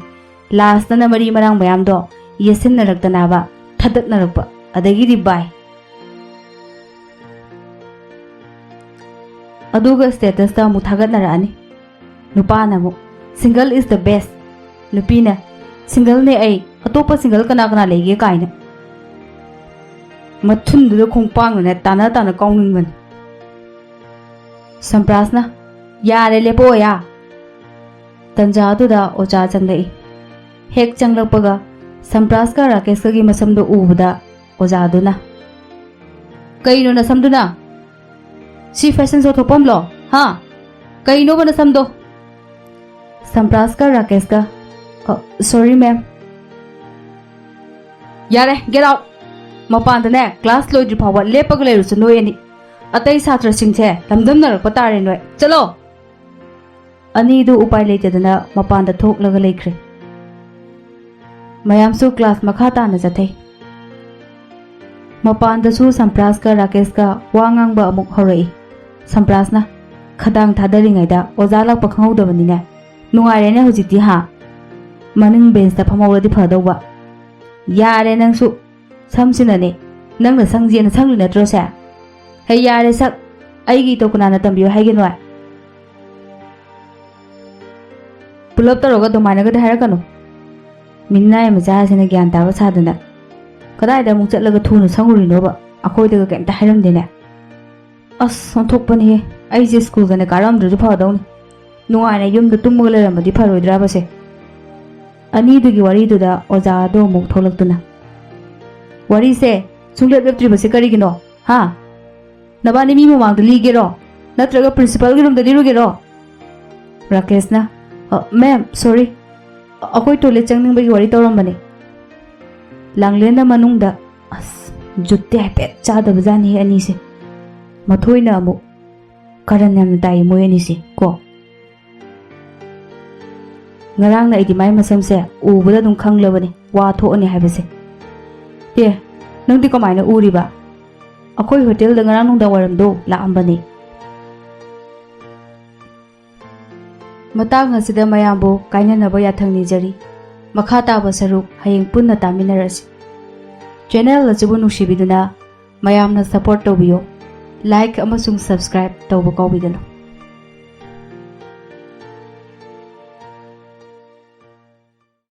ꯂꯥꯁꯇꯅ ꯃꯔꯤ ꯃꯔꯥꯡ ꯃꯌꯥꯝꯗꯣ ꯌꯦꯠꯁꯤꯟꯅꯔꯛꯇꯅꯕ, ꯊꯗꯠꯅꯔꯛꯄ, ꯑꯗꯒꯤꯗꯤ ꯕꯥꯏ꯫ ꯑꯗꯨꯒ ꯁ꯭ꯇꯦꯇꯁꯇ ꯑꯃꯨꯛ ꯊꯥꯒꯠꯅꯔꯛꯑꯅꯤ꯫ ꯅꯨꯄꯥꯅ ꯑꯃꯨꯛ, "Single is the best"꯫ ꯅꯨꯄꯤꯅ, "Singleꯅꯦ ꯑꯩ, ꯑꯇꯣꯞꯄ single ꯀꯅꯥ ꯀꯅꯥ ꯂꯩꯒꯦ?" ꯀꯥꯏꯅ꯫ ꯃꯊꯨꯟꯗꯨꯗ ꯈꯣꯡꯄꯥꯡꯅꯅꯦ ꯇꯥꯅ ꯇꯥꯅ ꯀꯥꯎꯅꯤꯡꯕꯅꯤ꯫ ꯁꯝꯄ꯭ꯔꯥꯁꯅ, "ꯌꯥꯔꯦ, ꯂꯦꯞꯄꯣ ꯑꯌꯥ!" ꯇꯟꯖꯥꯗꯨꯗ ꯑꯣꯖꯥ ꯆꯪꯂꯛꯏ꯫ ꯍꯦꯛ ꯆꯪꯂꯛꯄꯒ ꯁꯝꯄ꯭ꯔꯥꯁꯀ ꯔꯥꯀꯦꯁꯀꯒꯤ ꯃꯁꯝꯗꯣ ꯎꯕꯗ ꯑꯣꯖꯥꯗꯨꯅ, "ꯀꯩꯅꯣ ꯅꯁꯝꯗꯨꯅ? ꯁꯤ ꯐꯦꯁꯟ ꯁꯣ ꯊꯣꯛꯐꯝꯂꯣ? ꯍꯥ? ꯀꯩꯅꯣꯕ ꯅꯁꯝꯗꯣ?" ꯁꯝꯄ꯭ꯔꯥꯁꯀ ꯔꯥꯀꯦꯁꯀ, "ꯑ, ꯁꯣꯔꯤ ꯃꯦꯝ꯫" "ꯌꯥꯔꯦ, ꯒꯦꯠ ꯑꯥꯎꯠ! ꯃꯄꯥꯟꯗꯅꯦ ꯀ꯭ꯂꯥꯁ ꯂꯣꯏꯗ꯭ꯔꯤ ꯐꯥꯎꯕ ꯂꯦꯞꯄꯒ ꯂꯩꯔꯨꯁꯨ ꯅꯣꯏ ꯑꯅꯤ꯫ ꯑꯇꯩ ꯁꯥꯇ꯭ꯔꯁꯤꯡꯁꯦ ꯂꯝꯗꯝꯅꯔꯛꯄ ꯇꯥꯔꯦ ꯅꯣꯏ꯫ ꯆꯠꯂꯣ!" ꯑꯅꯤꯗꯨ ꯎꯄꯥꯏ ꯂꯩꯇꯗꯅ ꯃꯄꯥꯟꯗ ꯊꯣꯛꯂꯒ ꯂꯩꯈ꯭ꯔꯦ꯫ ꯃꯌꯥꯝꯁꯨ ꯀ꯭ꯂꯥꯁ ꯃꯈꯥ ꯇꯥꯅ ꯆꯠꯊꯩ꯫ ꯃꯄꯥꯟꯗꯁꯨ ꯁꯝꯄ꯭ꯔꯥꯁꯀ ꯔꯥꯀꯦꯁꯀ ꯋꯥ ꯉꯥꯡꯕ ꯑꯃꯨꯛ ꯍꯧꯔꯛꯏ꯫ ꯁꯝꯄ꯭ꯔꯥꯁꯅ, "ꯈꯗꯥꯡ ꯊꯥꯗꯔꯤꯉꯩꯗ ꯑꯣꯖꯥ ꯂꯥꯛꯄ ꯈꯪꯍꯧꯗꯕꯅꯤꯅꯦ꯫ ꯅꯨꯡꯉꯥꯏꯔꯦꯅꯦ ꯍꯧꯖꯤꯛꯇꯤ ꯍꯥ? ꯃꯅꯤꯡ ꯕꯦꯟꯁꯇ ꯐꯝꯍꯧꯔꯗꯤ ꯐꯗꯧꯕ꯫ ꯌꯥꯔꯦ ꯅꯪꯁꯨ, ꯁꯝꯁꯤꯅꯅꯦ ꯅꯪꯅ ꯁꯪꯖꯦꯅ ꯁꯪꯂꯤ ꯅꯠꯇ꯭ꯔꯣ ꯁꯦ? ꯍꯦ ꯌꯥꯔꯦ ꯁꯛ, ꯑꯩꯒꯤ ꯏꯇꯧ ꯀꯅꯥꯅ ꯇꯝꯕꯤꯌꯨ ꯍꯥꯏꯒꯦ ꯅꯣꯏ? ꯄꯨꯂꯞ ꯇꯧꯔꯒ ꯑꯗꯨꯃꯥꯏꯅꯒꯗꯤ ꯍꯥꯏꯔꯛꯀꯅꯨ꯫ ꯃꯤꯅꯥꯏ ꯃꯆꯥꯁꯤꯅ ꯒ꯭ꯌꯥꯟ ꯇꯥꯕ ꯁꯥꯗꯅ ꯀꯗꯥꯏꯗ ꯑꯃꯨꯛ ꯆꯠꯂꯒ ꯊꯨꯅ ꯁꯪꯉꯨꯔꯤꯅꯣꯕ? ꯑꯩꯈꯣꯏꯗꯒ ꯀꯩꯝꯇ ꯍꯥꯏꯔꯝꯗꯦꯅꯦ꯫ ꯑꯁ, ꯑꯣꯟꯊꯣꯛꯄꯅꯤꯍꯦ꯫ ꯑꯩꯁꯦ ꯁ꯭ꯀꯨꯜꯒꯅꯦ ꯀꯥꯔꯝꯗ꯭ꯔꯁꯨ ꯐꯗꯧꯅꯤ꯫ ꯅꯨꯡꯉꯥꯏꯅ ꯌꯨꯝꯗ ꯇꯨꯝꯃꯒ ꯂꯩꯔꯝꯃꯗꯤ ꯐꯔꯣꯏꯗ꯭ꯔꯥꯕꯁꯦ?" ꯑꯅꯤꯗꯨꯒꯤ ꯋꯥꯔꯤꯗꯨꯗ ꯑꯣꯖꯥꯗꯣ ꯑꯃꯨꯛ ꯊꯣꯛꯂꯛꯇꯨꯅ, "ꯋꯥꯔꯤꯁꯦ ꯁꯨꯡꯂꯦꯞ ꯂꯦꯞꯇ꯭ꯔꯤꯕꯁꯦ ꯀꯔꯤꯒꯤꯅꯣ? ꯍꯥ? ꯅꯕꯥꯅꯤ ꯃꯤ ꯃꯃꯥꯡꯗ ꯂꯤꯒꯦꯔꯣ? ꯅꯠꯇ꯭ꯔꯒ ꯄ꯭ꯔꯤꯟꯁꯤꯄꯥꯜꯒꯤ ꯔꯨꯝꯗ ꯂꯤꯔꯨꯒꯦꯔꯣ?" ꯔꯥꯀꯦꯁꯅ, "ꯑ, ꯃꯦꯝ, ꯁꯣꯔꯤ꯫ ꯑꯩꯈꯣꯏ ꯇꯣꯏꯂꯦꯠ ꯆꯪꯅꯤꯡꯕꯒꯤ ꯋꯥꯔꯤ ꯇꯧꯔꯝꯕꯅꯦ꯫" ꯂꯥꯡꯂꯦꯟꯅ ꯃꯅꯨꯡꯗ, "ꯑꯁ, ꯖꯨꯠꯇꯤ ꯍꯥꯏꯐꯦꯠ ꯆꯥꯗꯕꯖꯥꯠꯅꯤꯍꯦ ꯑꯅꯤꯁꯦ꯫ ꯃꯊꯣꯏꯅ ꯑꯃꯨꯛ, "ꯀꯔꯟ ꯌꯥꯝꯅ ꯇꯥꯏ ꯃꯣꯏ ꯑꯅꯤꯁꯦ ꯀꯣ꯫ ꯉꯔꯥꯡꯅ ꯑꯩꯗꯤ ꯃꯥꯏ ꯃꯁꯝꯁꯦ ꯎꯕꯗ ꯑꯗꯨꯝ ꯈꯪꯂꯕꯅꯤ ꯋꯥ ꯊꯣꯛꯑꯅꯤ ꯍꯥꯏꯕꯁꯦ꯫ ꯑꯦ, ꯅꯪꯗꯤ ꯀꯃꯥꯏꯅ ꯎꯔꯤꯕ? ꯑꯩꯈꯣꯏ ꯍꯣꯇꯦꯜꯗ ꯉꯔꯥꯡ ꯅꯨꯡꯗꯥꯡ ꯋꯥꯏꯔꯝꯗꯣ ꯂꯥꯛꯑꯝꯕꯅꯤ꯫" ꯃꯇꯥꯡ ꯑꯁꯤꯗ ꯃꯌꯥꯝꯕꯨ ꯀꯥꯏꯅꯅꯕ ꯌꯥꯊꯪ ꯅꯤꯖꯔꯤ꯫ ꯃꯈꯥ ꯇꯥꯕ ꯁꯔꯨꯛ ꯍꯌꯦꯡ ꯄꯨꯟꯅ ꯇꯥꯃꯤꯟꯅꯔꯁꯤ꯫ ꯆꯦꯅꯦꯜ ꯑꯁꯤꯕꯨ ꯅꯨꯡꯁꯤꯕꯤꯗꯨꯅ ꯃꯌꯥꯝꯅ ꯁꯄꯣꯔꯠ ꯇꯧꯕꯤꯌꯨ꯫ ꯂꯥꯏꯛ ꯑꯃꯁꯨꯡ ꯁꯕꯁꯀ꯭ꯔꯥꯏꯕ ꯇꯧꯕ ꯀꯥꯎꯕꯤꯒꯅꯨ꯫